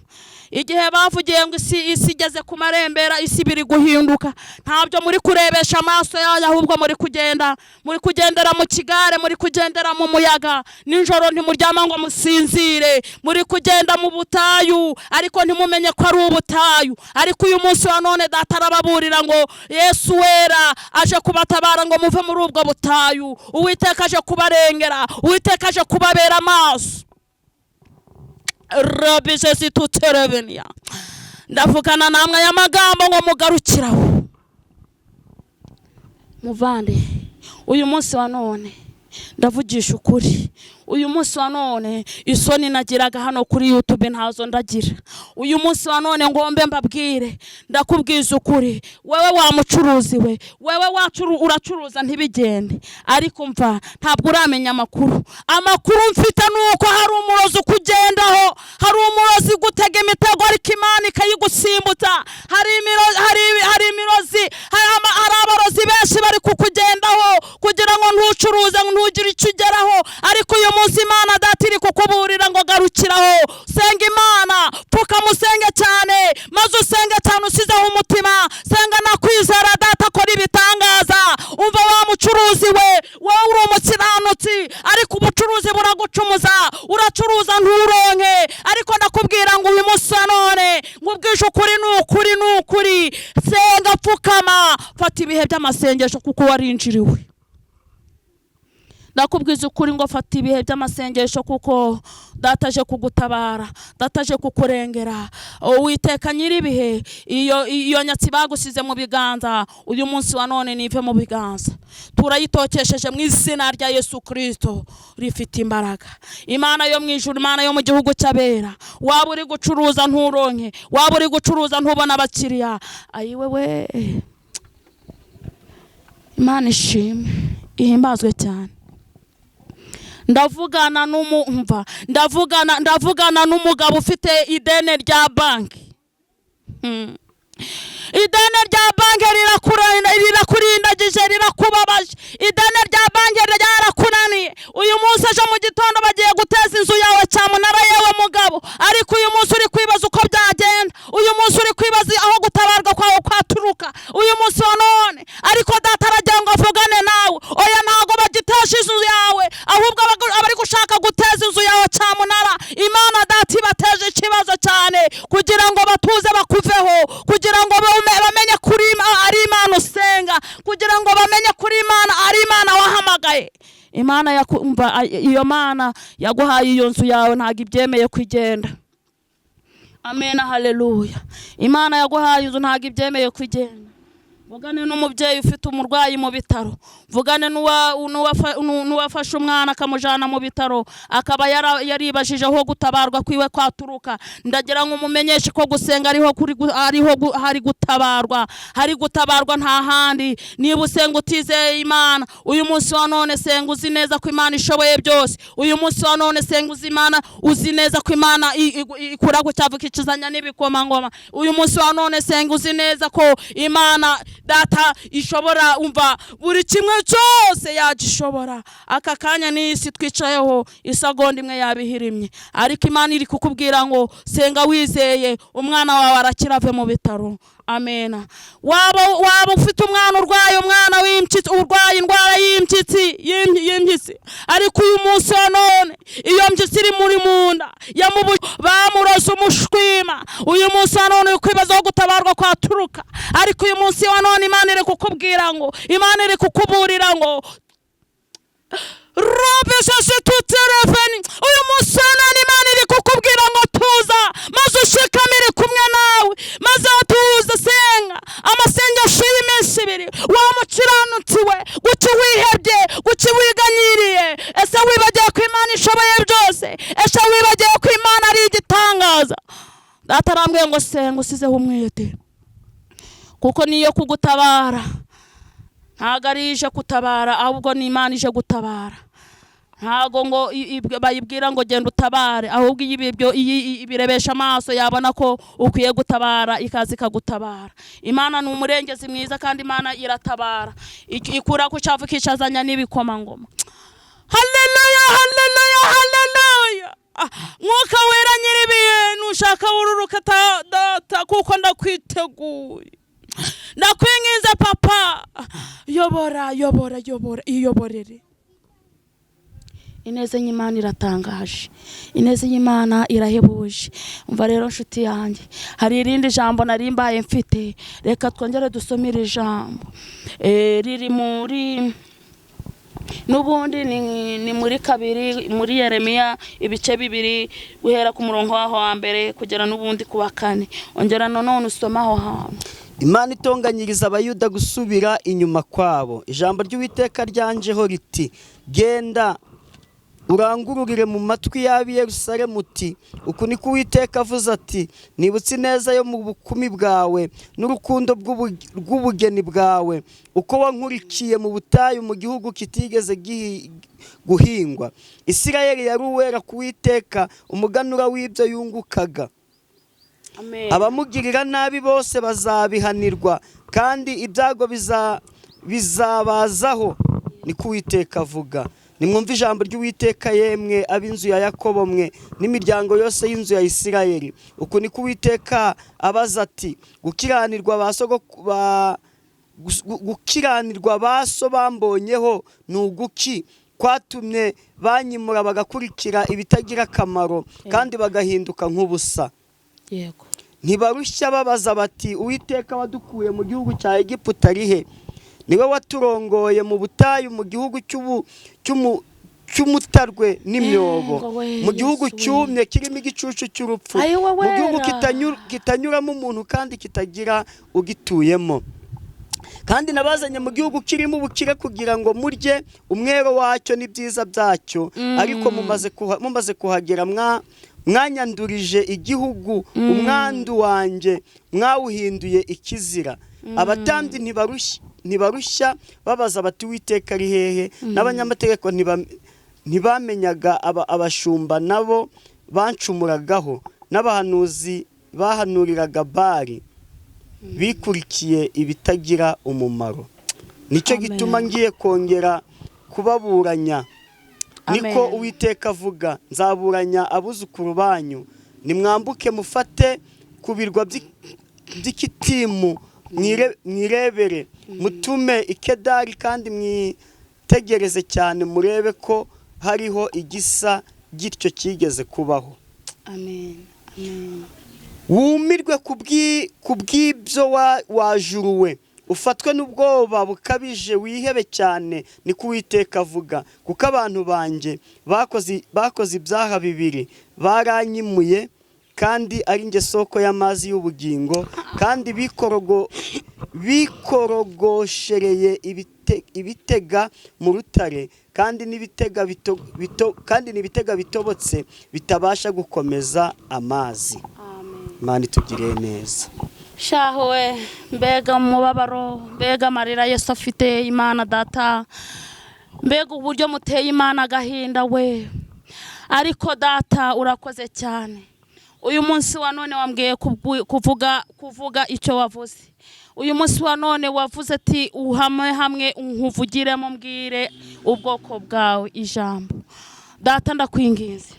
Igihe bavugiye ngo isi igeze ku marembera, isi biri guhinduka, ntabyo muri kurebesha amaso yayo, ahubwo muri kugenda, muri kugendera mu kigare, muri kugendera mu muyaga. Nijoro ntimuryama ngo musinzire, muri kugenda mu butayu ariko ntimumenye ko ari ubutayu. Ariko uyu munsi wa none Data arababurira ngo Yesu wera aje kubatabara ngo muve muri ubwo butayu. Uwiteka aje kubarengera, Uwiteka aje kubabera amaso. Rabije zituterebenia. Ndavugana namwe aya magambo ngo mugarukiraho. Muvande, uyu munsi wa none Ndavugisha ukuri, uyu munsi wa none isoni nagiraga hano kuri YouTube ntazo ndagira. Uyu munsi wa none ngombe mbabwire, ndakubwiza ukuri, wewe wa mucuruzi we, wewe uracuruza ntibigende, ariko mva ntabwo uramenya amakuru. Amakuru mfite nuko hari umurozi ukugendaho, hari umurozi gutega imitego ariko Imana ikayigusimbutsa. Hari imirozi, hari abarozi benshi bari kukugendaho kugira ngo ntucuruze, ntugire icyo ugeraho, ariko uyu munsi Imana Data iri kukuburira ngo garukiraho. Senga Imana, pfukama usenge cyane, maze usenge cyane usizeho umutima, senga nakwizera Data akora ibitangaza. Umva wa mucuruzi we, wowe uri umukiranutsi ariko ubucuruzi buragucumuza, uracuruza nturonke, ariko ndakubwira ngo uyu munsi wa none ngubwije ukuri, ni ukuri, ni ukuri, senga, pfukama, fata ibihe by'amasengesho kuko warinjiriwe. Ndakubwiza ukuri ngo fata ibihe by'amasengesho kuko Data aje kugutabara, Data aje kukurengera. Uwiteka nyir'ibihe, iyo nyatsi bagusize mu biganza, uyu munsi wa none nive mu biganza, turayitokesheje mu izina rya Yesu Kristo rifite imbaraga. Imana yo mu ijuru, Imana yo mu gihugu cy'abera, waba uri gucuruza nturonke, waba uri gucuruza ntubona abakiriya, ayiwewe, Imana ishimwe ihimbazwe cyane. Ndavugana n'umumva, ndavugana n'umugabo ufite ideni rya banki. Ideni rya banki rirakurindagije, rirakubabaje. Ideni rya banki ryarakunaniye. Uyu munsi ejo mu gitondo bagiye guteza inzu yawe cyamunara, yewe mugabo, ariko uyu munsi uri kwibaza uko byagenda, uyu munsi uri kwibaza aho gutabarwa kwawe kwaturuka uyu munsi wa none, ariko Data aragira ngo avugane nawe. Oya, ntago bagitesha inzu yawe, ahubwo abari gushaka guteza inzu yawe cyamunara, Imana Data ibateje ikibazo cyane kugira ngo batuze bakuveho, kugira ngo bamenye kuri ari Imana usenga, kugira ngo bamenye kuri Imana ari Imana wahamagaye. Imana yakumva, iyo Mana yaguhaye iyo nzu yawe ntago ibyemeye kugenda. Amen, haleluya. Imana yaguhaye inzu ntago ibyemeye kugenda. Vugane n'umubyeyi ufite umurwayi mu bitaro, vugane n'uwafashe umwana akamujana mu bitaro, akaba yaribajije aho gutabarwa kwiwe kwaturuka. Ndagira ngo umumenyeshe ko gusenga ariho hari gutabarwa, hari gutabarwa nta handi. Niba usenga utizeye Imana, uyu munsi wa none senga uzi neza ko Imana ishoboye byose. Uyu munsi wa none senga uzi Imana, uzi neza ko Imana ikura ku cyavu ikicuzanya n'ibikomangoma. Uyu munsi wa none senga uzi neza ko Imana Data ishobora, umva buri kimwe cyose yagishobora. Aka kanya n'isi twicayeho isagonda imwe yabihirimye, ariko Imana iri kukubwira ngo senga wizeye, umwana wawe arakira ave mu bitaro. Amena. Waba ufite umwana urwaye, umwana w'impyisi urwaye indwara y'impyisi y'impyisi, ariko uyu munsi wa none iyo mpyisi iri muri munda bamuroze umushwima. Uyu munsi wa none uri kwibaza aho gutabarwa kwaturuka, ariko uyu munsi wa none Imana iri kukubwira ngo, Imana iri kukuburira ngo uyu munsi wa none Imana iri kukubwira ngo tuza, maze ushikame, iri kumwe nawe, maze tuza, senga amasengesho y'iminsi ibiri. Wa mukiranutsi we, guki wihebye, guki wiganyiriye? Ese wibagiwe ko Imana ishoboye byose? Ese wibagiwe ko Imana ari igitangaza? Data arambwiye ngo senga usizeho umwete, kuko niyo kugutabara ntago ari ije kutabara, ahubwo ni Imana ije gutabara. Ntago ngo bayibwira ngo genda utabare, ahubwo ibyo ibirebesha amaso yabona ko ukwiye gutabara, ikaza ikagutabara. Imana ni umurengezi mwiza, kandi Imana iratabara, ikura ku cyavu ikicazanya n'ibikomangoma. Haleluya, haleluya, haleluya. Mwuka wera nyir'ibihe, nushaka wururuka Data, kuko ndakwiteguye, ndakwinginze papa, yobora, yobora, yobora, iyoborere. Ineza y'Imana iratangaje, ineza y'Imana irahebuje. Umva rero nshuti yanjye, hari irindi jambo nari mbaye mfite, reka twongere dusomere ijambo riri muri n'ubundi ni muri kabiri muri Yeremiya ibice 2 guhera ku murongo waho wa mbere kugera n'ubundi ku wa 4. Ongera none usoma aho hantu. Imana itonganyiriza Abayuda gusubira inyuma kwabo. Ijambo ry'Uwiteka ryanjeho riti: "Genda urangururire mu matwi y'ab'i Yerusalemu uti: Uku niko Uwiteka avuze ati: Nibutse ineza yo mu bukumi bwawe n'urukundo rw'ubugeni bwawe, uko wankurikiye mu butayu, mu gihugu kitigeze guhingwa." Isirayeli yari uwera ku Uwiteka, umuganura w'ibyo yungukaga. Amen. Abamugirira nabi bose bazabihanirwa, kandi ibyago bizabazaho, niko Uwiteka avuga. Nimwumve ijambo ry'Uwiteka, yemwe ab'inzu ya Yakobo mwe n'imiryango yose y'inzu ya Isirayeli. Uku niko Uwiteka abaza ati: Gukiranirwa ba so bambonyeho ni uguki, kwatumye banyimura bagakurikira ibitagira akamaro kandi bagahinduka nk'ubusa? Ntibarushya babaza bati: Uwiteka wadukuye mu gihugu cya Egiputa ari he? Niwe waturongoye mu butayu, mu gihugu cy'umutarwe n'imyobo, Yego we, mu gihugu Yesu we. cyumye kirimo igicucu cy'urupfu, Ayi wowe mu gihugu wera. kitanyuramo umuntu kandi kitagira ugituyemo. Kandi nabazanye mu gihugu kirimo ubukire kugira ngo murye umwero wacyo n'ibyiza byacyo, ariko mumaze kuhagera mwanyandurije igihugu, umwandu wanjye mwawuhinduye ikizira. Abatambyi ntibarushya babaza bati: Uwiteka ari hehe? N'abanyamategeko ntibamenyaga, abashumba nabo bancumuragaho, n'abahanuzi bahanuriraga Bali, bikurikiye ibitagira umumaro. Nicyo Amen. gituma ngiye kongera kubaburanya, niko Amen. Uwiteka avuga. Nzaburanya abuzukuru banyu. Nimwambuke mufate ku birwa by'Ikitimu, mwirebere, mutume Ikedari kandi mwitegereze cyane, murebe ko hariho igisa gityo cyigeze kubaho. Amen, amen. Wumirwe ku bw'ibyo wajuruwe, ufatwe n'ubwoba bukabije, wihebe cyane, niko Uwiteka avuga, kuko abantu banjye bakoze ibyaha bibiri: baranyimuye kandi ari njye soko y'amazi y'ubugingo, kandi bikorogoshereye ibitega mu rutare, kandi n'ibitega bitobotse bitabasha gukomeza amazi. Amen. Imana itugiriye neza. Shaho we, mbega umubabaro, mbega amarira Yesu afite! Imana Data, mbega uburyo muteye Imana agahinda we! Ariko Data, urakoze cyane. Uyu munsi wa none wambwiye kuvuga icyo wavuze. Uyu munsi wa none wavuze ati: "Uhame hamwe nkuvugiremo, mbwire ubwoko bwawe ijambo." Data, ndakwinginze.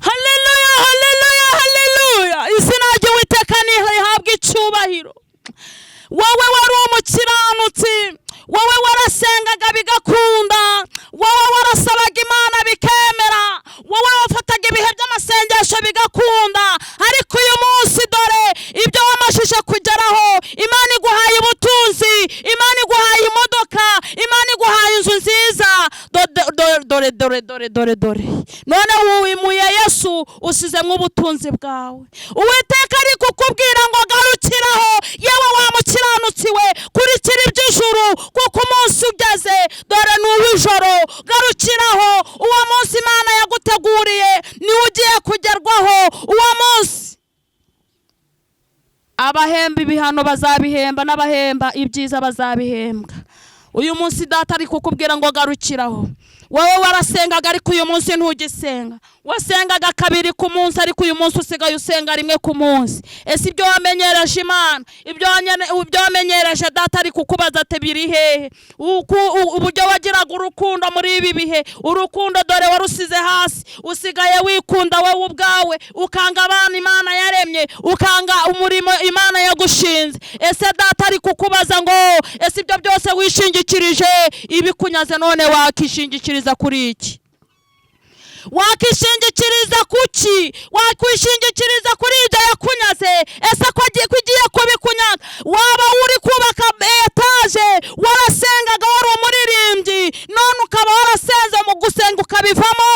Haleluya, haleluya, haleluya! Izina ry'Uwiteka ntihabwe icyubahiro. Wowe wari umukiranutsi, wowe warasengaga bigakunda, wowe warasabaga Imana bikemera, wowe wafataga ibihe by'amasengesho bigakunda, ariko uyu munsi dore ibyo wamashije kugeraho. Imana iguhaye ubutunzi, Imana iguhaye imodoka, Imana iguhaye inzu nziza. Dore, dore, dore, dore, dore, dore, none wimuye Yesu, usizemo ubutunzi bwawe. Uwiteka ari kukubwira ngo: "Garukiraho, yewe wa mukiranutsi we, kurikira iby'ijuru, kuko umunsi ugeze dore ni uw'ijoro." Garukiraho. Uwo munsi Imana yaguteguriye niwo ugiye kugerwaho. Uwo munsi abahemba ibihano bazabihemba, n'abahemba ibyiza bazabihembwa. Uyu munsi Data ari kukubwira ngo: "Garukiraho." Wowe warasengaga, ariko uyu munsi ntugisenga. Wasengaga kabiri ku munsi, ariko uyu munsi usigaye usenga rimwe ku munsi. Ese ibyo wamenyereje Imana, ibyo wamenyereje Data, ari kukubaza ati: "Biri hehe?" Uburyo wagiraga urukundo muri ibi bihe, urukundo dore warusize hasi, usigaye wikunda wowe ubwawe, ukanga abana Imana yaremye, ukanga umurimo Imana yagushinze. Ese Data ari kukubaza ngo: "Ese ibyo byose wishingikirije ibikunyaze, none wakishingikiriza kuri iki? Wakishingikiriza kuki? Wakwishingikiriza kuri ibyo yakunyaze? Ese ko igiye kubikunyaga?" Waba uri kubaka etaje, warasengaga, wari umuririmbyi, none ukaba warasenze mu Gusenga ukabivamo.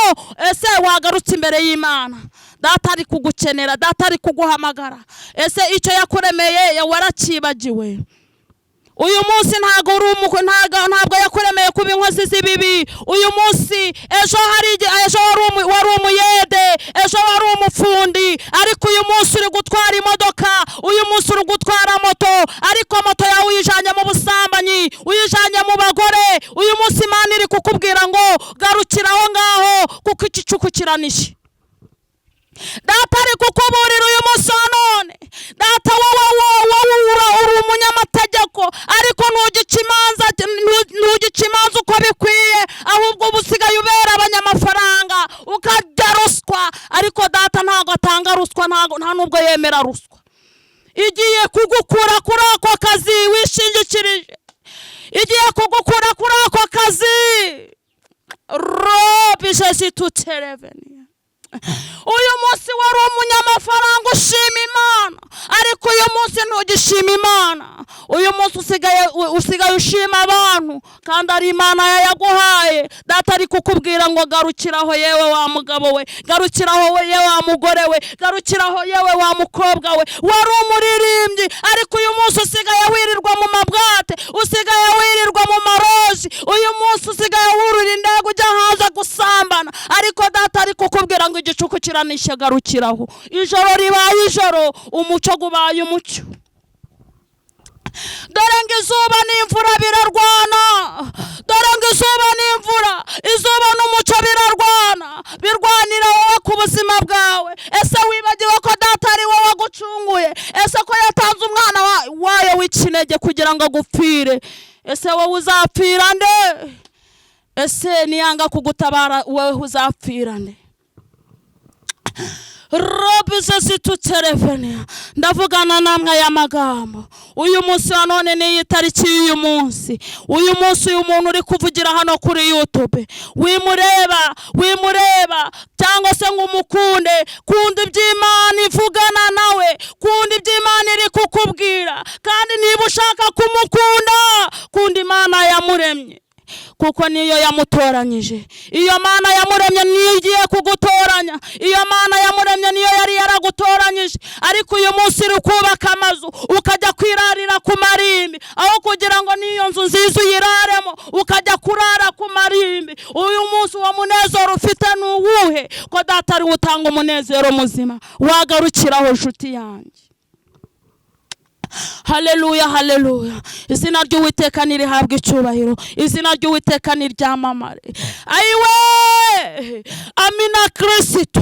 Ese wagarutse imbere y'Imana? Data ari kugukenera, Data ari kuguhamagara. Ese icyo yakuremeye warakibagiwe? Uyu munsi ntabwo uri umuko, ntabwo yakuremeye kuba inkozi z'ibibi. Uyu munsi, ejo hari ejo wari umuyede, ejo wari umufundi, ariko uyu munsi uri gutwara imodoka, uyu munsi uri gutwara moto, ariko moto yawe uyijanye mu busambanyi, uyijanye mu bagore. Uyu munsi Imana iri kukubwira ngo garukira aho ngaho, kuko igicuku kiranishe. Data ari kukuburira uyu munsi wa none. Data, wowe uri umunyamategeko, ariko ntugica imanza uko bikwiye, ahubwo uba usigaye ubera abanyamafaranga, ukarya ruswa. Ariko Data ntabwo atanga ruswa, nta nubwo yemera ruswa. Igiye kugukura kuri ako kazi wishingikirije, igiye kugukura kuri ako kazi. Robi tutereveni. Uyu munsi wari umunyamafaranga ushima Imana, ariko uyu munsi ntugishima Imana. Uyu munsi usigaye ushima abantu, kandi ari Imana yayaguhaye. Data ari kukubwira ngo garukiraho, yewe wa mugabo we, garukiraho we, yewe wa mugore we, garukiraho, yewe wa mukobwa we. Wari umuririmbyi, ariko uyu munsi usigaye wirirwa mu mabwate, usigaye wirirwa mu maroji, uyu munsi usigaye wurira indege ujya hanze gusambana. Ariko Data ari kukubwira ngo igicuku kiranishe, garukiraho. Ijoro ribaye ijoro, umucyo gubaye umucyo. Dore ngo izuba n'imvura birarwana, dore ngo izuba n'imvura, izuba n'umucyo birarwana, birwanira wowe ku buzima bwawe. Ese wibagiwe ko Data ari wowe wagucunguye? Ese ko yatanze umwana wayo w'ikinege kugira ngo agupfire, ese wowe uzapfira nde? Ese niyanga kugutabara, wowe uzapfira nde? Robize zituterevene. Ndavugana namwe aya magambo uyu munsi wa none, n'iyi tariki y'uyu munsi. Uyu munsi, uyu muntu uri kuvugira hano kuri YouTube, wimureba, wimureba cyangwa se ngo umukunde. Kunda iby'Imana ivugana nawe, kunda iby'Imana iri kukubwira. Kandi niba ushaka kumukunda, kunda Imana yamuremye, kuko niyo yamutoranyije. Iyo Mana yamuremye niyo igiye kugutoranya. Iyo Mana yamuremye niyo yari yaragutoranyije, ariko uyu munsi uri kubaka amazu, ukajya kwirarira ku marimbi, aho kugira ngo n'iyo nzu nziza uyiraremo, ukajya kurara ku marimbi. Uyu munsi uwo munezero ufite ni uwuhe, ko Data ari we utanga umunezero muzima? Wagarukiraho, nshuti yanjye. Haleluya, haleluya! Izina ry'Uwiteka nirihabwe icyubahiro, izina ry'Uwiteka niryamamare. Ayiwe, amina. Kirisito,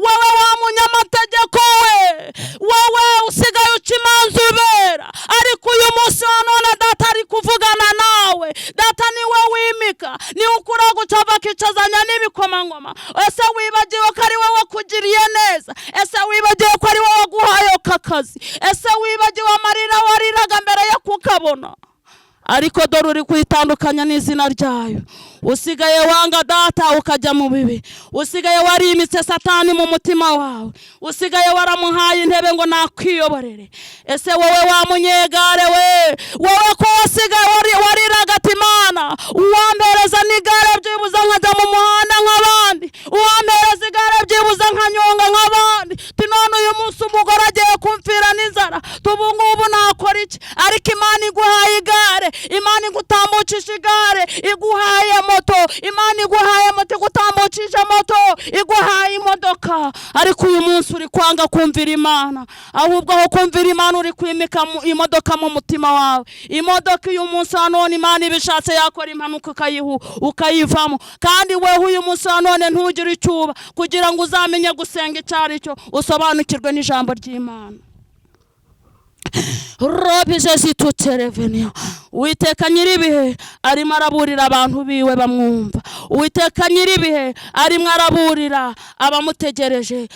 wowe wa munyamategeko we, wowe usigaye uca imanza ubera, ariko uyu munsi wa none Data ari kuvugana nawe. Data niwe wimika, niwe ukura gucava akicazanya n'ibikomangoma. Ese wibagiwe ko ari wowe wakugiriye neza? Ese wibagiwe ko ari wowe waguhaye aka kazi? Ese wibagiwe amarira wariraga mbere yo kukabona? Ariko dore uri kwitandukanya n'izina ryayo. Usigaye wanga Data, ukajya mu bibi. Usigaye warimitse Satani mu mutima wawe, usigaye waramuhaye intebe ngo nakwiyoborere. Ese wowe wa munyegare we, wowe ko wasigaye wariraga ati: "Imana, uwampereza n'igare byibuze nkajya mu muhanda nk'abandi, uwampereza igare byibuze nkanyonga nk'abandi," ti none uyu munsi umugore agiye kumfira n'inzara, tubu ngubu nakora iki? Ariko Imana iguhaye igare, Imana igutambukisha igare, iguhaye moto, Imana iguhaye moto, igutambukisha moto, iguhaye imodoka, ariko uyu munsi uri kwanga kumvira Imana. Ahubwo aho kumvira Imana, uri kwimika imodoka mu mutima wawe. Imodoka uyu munsi wa none, Imana ibishatse yakora impanuka ukayivamo, kandi wewe uyu munsi wa none ntugire icyo uba kugira ngo uzamenye gusenga icyo ari cyo, usobanukirwe n'ijambo ry'Imana. Robi zitutereveniya. Uwiteka nyir'ibihe arimo araburira abantu biwe bamwumva. Uwiteka nyir'ibihe arimo araburira abamutegereje,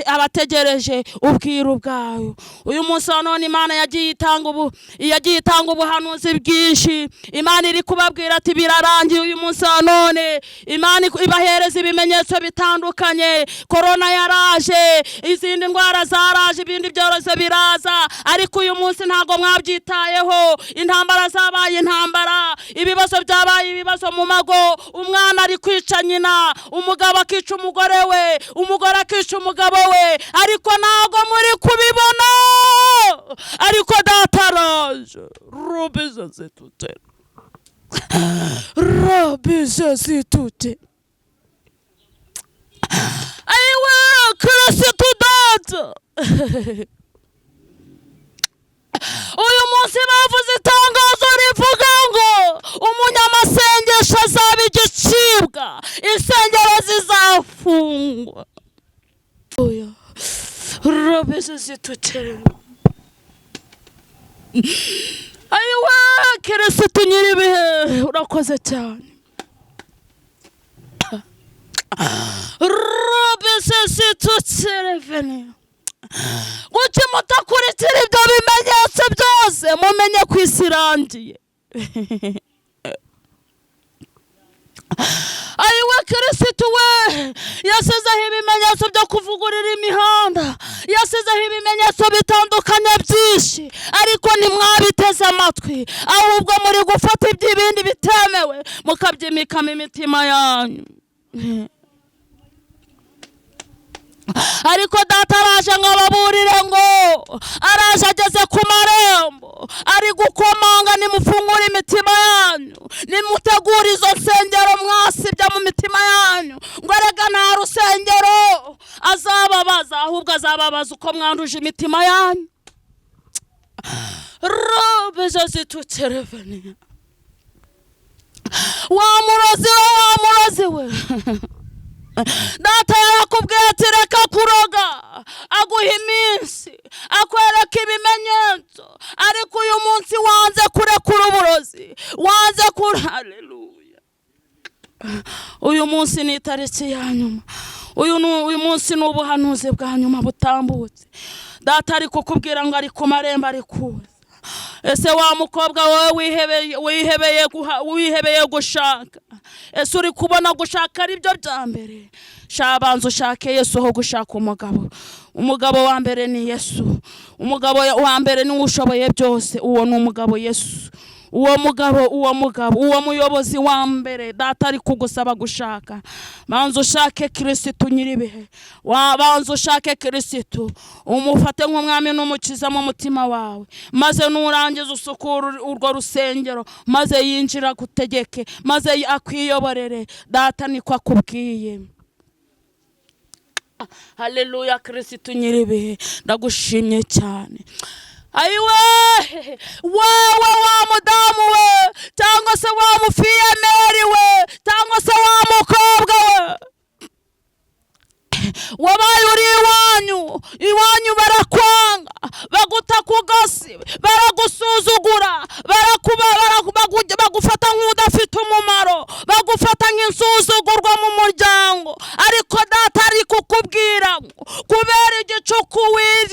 abategereje ubwiru bwayo. Uyu munsi wa none Imana yagiye itanga ubuhanuzi bwinshi. Imana iri kubabwira ati birarangiye. Uyu munsi wa none Imana ibahereza ibimenyetso bitandukanye. Korona yaraje, izindi ndwara zaraje, ibindi byorezo biraza. Ariko uyu munsi ntabwo mwabyitayeho. Intambara zabaye intambara, ibibazo byabaye ibibazo mu mago. Umwana ari kwica nyina, umugabo akica umugore we, umugore akica umugabo we, ariko ntabwo muri kubibona. Ariko data araje. Rubize zitute, rubize zitute. Ayiwe Kirisitu data, uyu munsi bavuze itangazo rivuga ngo umunyamasengesho azaba igicibwa, insengero zizafungwa. Rubize zitute. Ayiwe Kirisitu nyiribihe, urakoze cyane. Rubize zitutse reveni. Kuki mutakurikira ibyo bimenyetso byose? Mumenye ko isi irangiye. Ayiwe Kirisitu we, yasizeho ibimenyetso byo kuvugurura imihanda, yasizeho ibimenyetso bitandukanye byinshi, ariko ntimwabiteze amatwi, ahubwo muri gufata iby'ibindi bitemewe mukabyimikamo imitima yanyu. Ariko data araje ngo ababurire, ngo araje ageze ku marembo, ari gukomanga. Nimufungure imitima yanyu, nimutegure izo nsengero mwasibye mu mitima yanyu, ngo erega nta rusengero azababaza, ahubwo azababaza uko mwanduje imitima yanyu. Rubize zitutse reveni. Wa murozi we, wa murozi we, data yarakubwiye ati reka kuroga, aguha iminsi, akwereka ibimenyetso, ariko uyu munsi wanze kurekura uburozi, wanze kure. Haleluya. Uyu munsi ni itariki ya nyuma, uyu munsi ni ubuhanuzi bwa nyuma butambutse. Data ari kukubwira ngo ari ku marembo, ari kuza. Ese wa mukobwa wowe wihebeye gushaka, ese uri kubona gushaka ari byo bya mbere? Shabanza ushake Yesu aho gushaka umugabo. Umugabo wa mbere ni Yesu, umugabo wa mbere niwe ushoboye byose, uwo ni umugabo Yesu. Uwo mugabo, uwo mugabo, uwo muyobozi wa mbere data ari kugusaba gushaka. Banza ushake Kirisitu nyiribihe, banza ushake Kirisitu, umufate nk'umwami n'umukiza mu mutima wawe, maze nurangiza usukura urwo rusengero, maze yinjira agutegeke, maze akwiyoborere. Data niko akubwiye. Haleluya. Kirisitu nyiribihe, ndagushimye cyane. Ayiwe wewe wa mudamu we, cyangwa se wa mufiyemeri we, cyangwa se wa mukobwa we, wabaye uri iwanyu, iwanyu barakwanga, baguta ku gasi, baragusuzugura, bagufata nk'udafite umumaro, bagufata nk'insuzugurwa mu muryango. Ariko data ari kukubwira ngo kubera igicuku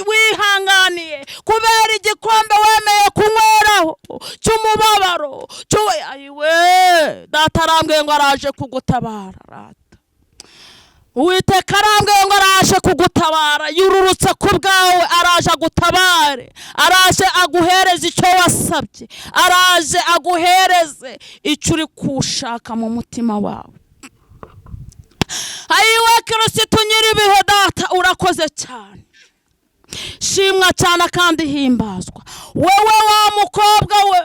wihanganiye, kubera igikombe wemeye kunyweraho cy'umubabaro, ayiwe data arambwiye ngo araje kugutabara. Uwiteka arambwiye ngo araje kugutabara, yururutse ku bwawe, araje agutabare, araje aguhereze icyo wasabye, araje aguhereze icyo uri kushaka mu mutima wawe. Ayiwe Kirisitu nyiribihe, data urakoze cyane, shimwa cyane kandi himbazwa. Wewe wa mukobwa we,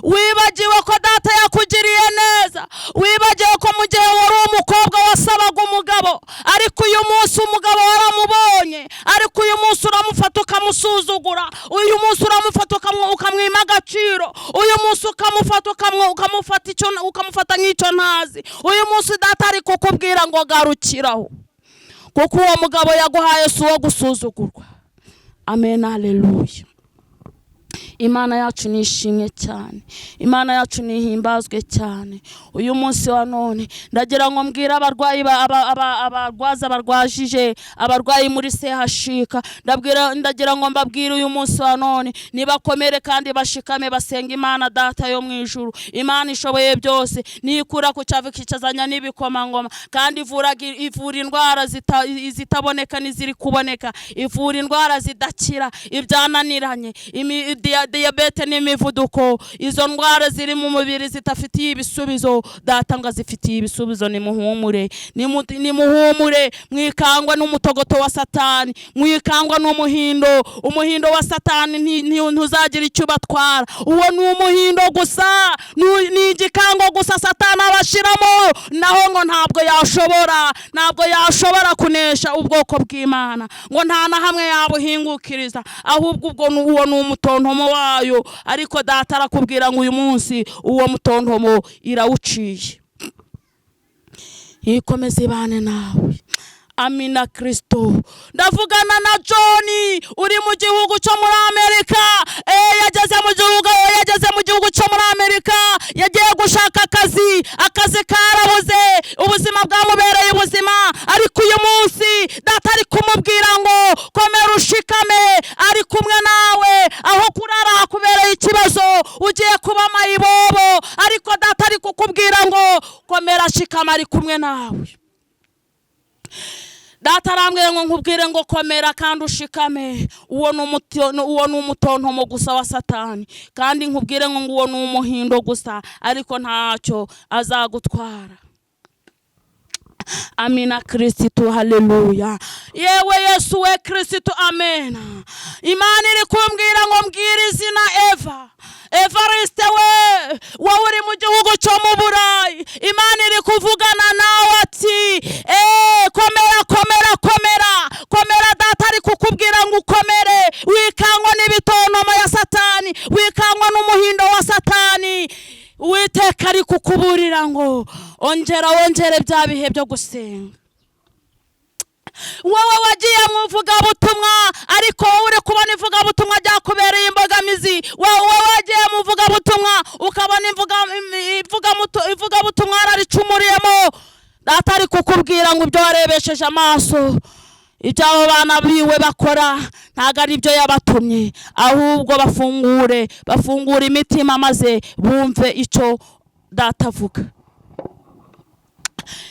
wibagiwe ko data yakugiriye neza, wibagiwe ko mu gihe wari umukobwa wasabaga umugabo, ariko uyu munsi umugabo waramubonye, ariko uyu munsi uramufata ukamusuzugura, uyu munsi uramufata ukamwima agaciro, uyu munsi ukamufata ukamufata nk'icyo ntazi. Uyu munsi data ari kukubwira ngo garukiraho, kuko uwo mugabo yaguhaye si uwo gusuzugurwa. Amen, haleluya. Imana yacu nishimwe cyane, Imana yacu nihimbazwe cyane. Uyu munsi wa none ndagira ngo mbwire abarwayi, abarwaza barwajije abarwayi muri sehashika, ndagira ngo mbabwire uyu munsi wa none nibakomere kandi bashikame, basenga Imana Data yo mu ijuru. Imana ishoboye byose, nikura ku cyavu ikicazanya n'ibikomangoma, kandi ivura indwara zitaboneka n'iziri kuboneka, ivura indwara zidakira, ibyananiranye, diyabete n'imivuduko, izo ndwara ziri mu mubiri zidafitiye ibisubizo, Data ngo azifitiye ibisubizo. Nimuhumure, nimuhumure, mwikangwa n'umutogoto wa Satani, mwikangwa n'umuhindo. Umuhindo wa Satani ntuzagira icyo ubatwara. Uwo ni umuhindo gusa, ni igikango gusa Satani abashiramo, naho ngo ntabwo yashobora kunesha ubwoko bw'Imana, ngo nta na hamwe yabuhingukiriza, ahubwo ubwo uwo ni umutontomo wayo. Ariko Data arakubwira ngo uyu munsi uwo mutontomo irawuciye, ikomeze ibane nawe. Amina Kristo. Ndavugana na John uri mu gihugu cyo muri Amerika. Yageze mu gihugu cyo muri Amerika, yagiye gushaka akazi, akazi karabuze, ubuzima bwamubereye ubuzima. Ariko uyu munsi Data ari kumubwira ngo komera ushikame, ari kumwe nawe. Aho kurara hakubereye ikibazo, ugiye kuba mayibobo, ariko Data ari kukubwira ngo komera, shikama, ari kumwe nawe. Data arambwiye ngo nkubwire ngo komera kandi ushikame. Uwo ni umutontomo gusa wa Satani, kandi nkubwire ngo uwo ni umuhindo gusa, ariko ntacyo azagutwara. Amina Kristo, haleluya. Yewe Yesu we Kristo, amena. Imana iri kumbwira ngo mbwire izina Eva Evariste we, wowe uri mu gihugu cyo mu Burayi. Imana iri kuvugana nawe ati komera, komera, komera, komera. Data ari kukubwira ngo ukomere, wikangwa n'ibitonomo ya Satani, wikangwa n'umuhindo wa Satani. Uwiteka ari kukuburira ngo ongera wongere bya bihe byo gusenga. Wowe wagiye mu ivugabutumwa, ariko wowe uri kubona ivugabutumwa ryakubereye imbogamizi. Wowe wagiye mu ivugabutumwa ukabona ivugabutumwa yararicumuriyemo, Data ari kukubwira ngo ibyo warebesheje amaso, ibyo abo bana biwe bakora, ntabwo ari byo yabatumye, ahubwo bafungure imitima maze bumve icyo Data avuga.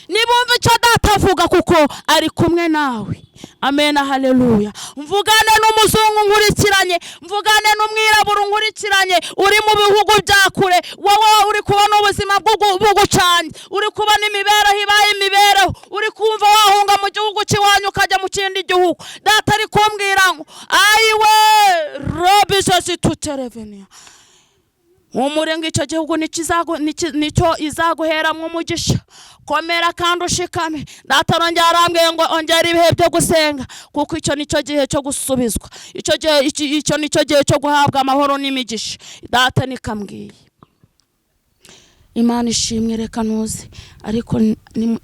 Nibumva icyo Data avuga, kuko ari kumwe nawe. Amena, haleluya. Mvugane n'umuzungu nkurikiranye, mvugane n'umwirabura nkurikiranye uri mu bihugu bya kure. Wowe uri kubona ubuzima bugucanye, uri kubona imibereho ibaye imibereho, uri kumva wahunga mu gihugu cy'iwanyu ukajya mu kindi gihugu, Data ari kumbwira ngo ayiwe robizozi tutereveniya, humure, ngo icyo gihugu nicyo izaguheramo umugisha. Komera kandi ushikame. Data arongera arambwiye ngo ongera ibihe byo gusenga, kuko icyo nicyo gihe cyo gusubizwa, icyo nicyo gihe cyo guhabwa amahoro n'imigisha. Data nikambwiye. Imana ishimwe. Reka ntuze, ariko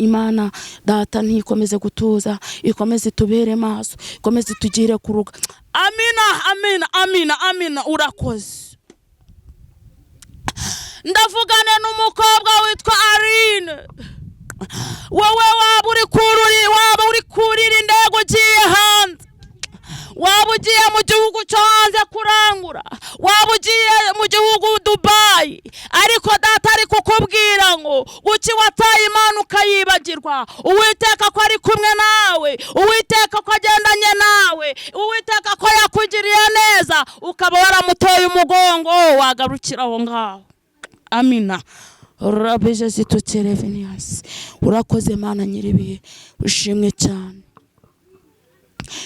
Imana Data ntikomeze gutuza, ikomeze itubere maso, ikomeze itugire kuruga. Amina, amina, amina, amina. Urakoze. Ndavugana n'umukobwa witwa Aline. Wowe waba uri kurira indege ugiye hanze, waba ugiye mu gihugu cyo hanze kurangura, waba ugiye mu gihugu Dubayi, ariko Data ari kukubwira ngo uki wataye Imana ukayibagirwa? Uwiteka ko ari kumwe nawe, Uwiteka ko agendanye nawe, Uwiteka ko yakugiriye neza, ukaba waramuteye umugongo, wagarukira aho ngaho. Amina rabije tukereveniyasi. Urakoze Mana nyiribihe, ushimwe cyane.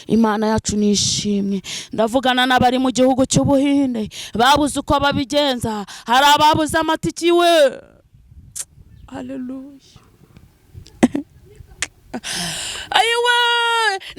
Imana yacu nishimwe. Ndavugana n'abari mu gihugu cy'Ubuhinde babuze uko babigenza, hari ababuze amatiki we. Haleluya. Ayiwe,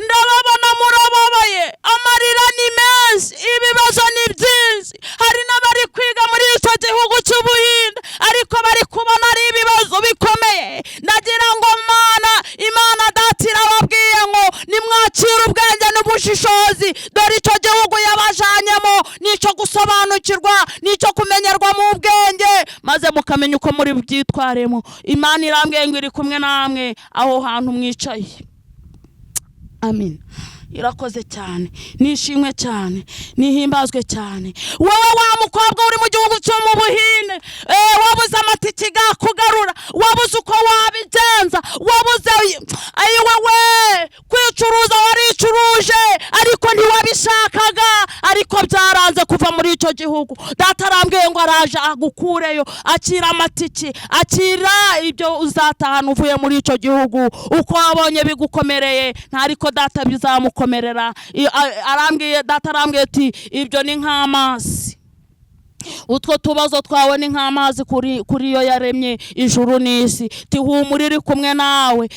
ndababona murababaye, amarira ni menshi, ibibazo ni byinshi. Hari n'abari kwiga muri icyo gihugu cy'Ubuhinde, ariko bari kubona ari ibibazo bikomeye. Ndagira ngo Mana, Imana Data irababwiye ngo nimwakire ubwenge n'ubushishozi. Dore icyo gihugu yabajanyemo. n'icyo gusobanukirwa, n'icyo kumenyerwa mu bwenge, maze mukamenya uko muri byitwaremo. Imana irambwiye ngo iri kumwe namwe aho hantu mwicaye. Amen. Irakoze cyane, nishimwe cyane, nihimbazwe cyane. Wowe wa mukobwa uri mu gihugu cyo mu Buhinde, wabuze amatike gakugarura, wabuze uko wabigenza, wabuze ayiwe we kwicuruza, waricuruje ariko ntiwabishakaga, ariko byaranze kuva muri icyo gihugu. Data arambwiye ngo araje agukureyo, akira amatike, akira ibyo uzatahana uvuye muri icyo gihugu. Uko wabonye bigukomereye ntariko data bizamukomerera. Arambwiye, data arambwiye ati ibyo ni nk'amazi, utwo tubazo twawe ni nk'amazi kuri yo yaremye ijuru n'isi. Tihumura, iri kumwe nawe,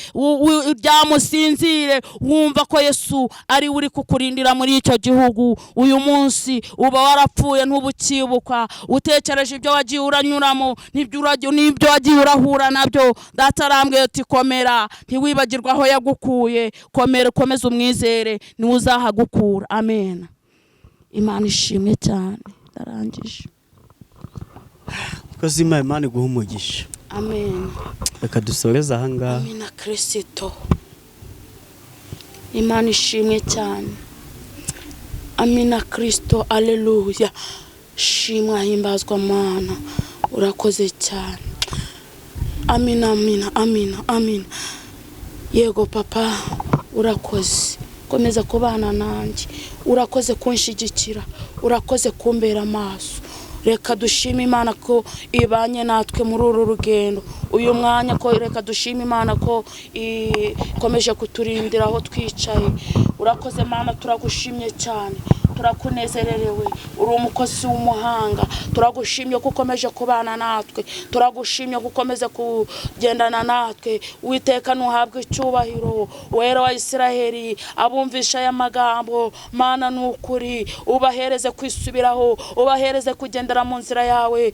ryamusinzire wumva ko Yesu ari we uri kukurindira muri icyo gihugu. Uyu munsi uba warapfuye ntubukibuka, utekereje ibyo wagiye uranyuramo n'ibyo wagiye urahura nabyo. Data arambwiye ati komera, ntiwibagirwe aho yagukuye, komera, ukomeze umwizere, niwe uzahagukura. Amen. Imana ishimwe cyane, ndarangije. Kozi Imana, Imana iguha umugisha. Amen. Reka dusoreze ahangaha. Amina Kirisito. Imana ishimwe cyane. Amina Kirisito, aleluya. Shimwa, himbazwa Mana, urakoze cyane. Amina, amina, amina, amina. Yego papa, urakoze komeza kubana nanjye, urakoze kunshigikira, urakoze kumbera amaso. Reka dushime Imana ko ibanye natwe muri uru rugendo uyu mwanya, ko reka dushime Imana ko ikomeje kuturindira aho twicaye. Urakoze Mana, turagushimye cyane, turakunezererewe, uri umukozi w'umuhanga. Turagushimye ko ukomeje kubana natwe, turagushimye ko ukomeze kugendana natwe. Uwiteka ntuhabwe icyubahiro, wera wa Isiraheli. Abumvisha aya magambo Mana, ni ukuri ubahereze kwisubiraho, ubahereze kugendera mu nzira yawe,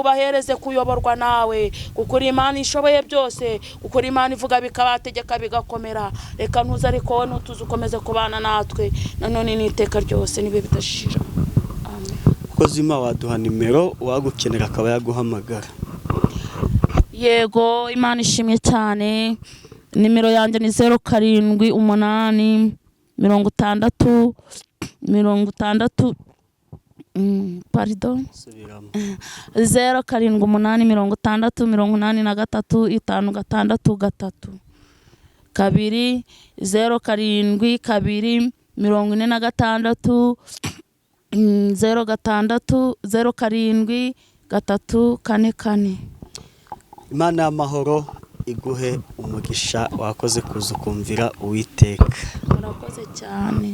ubahereze kuyoborwa nawe, kuko uri Imana ishoboye byose, kuko uri Imana ivuga bikabategeka bigakomera. Reka ntuze ariko wowe ntutuze, ukomeze kubana natwe nanone n'iteka ryose nibe bidashira. Amen. Kozi Imana, waduha nimero, uwagukenera akaba yaguhamagara. Yego, Imana ishimwe cyane. Nimero yanjye ni 078 60 60, pardon. Subiramo. 078 60 83 5 6 3 2 0 7 2 46 0 6 0 7 3 4 4. Imana y'amahoro iguhe umugisha, wakoze kuza ukumvira Uwiteka. Murakoze cyane.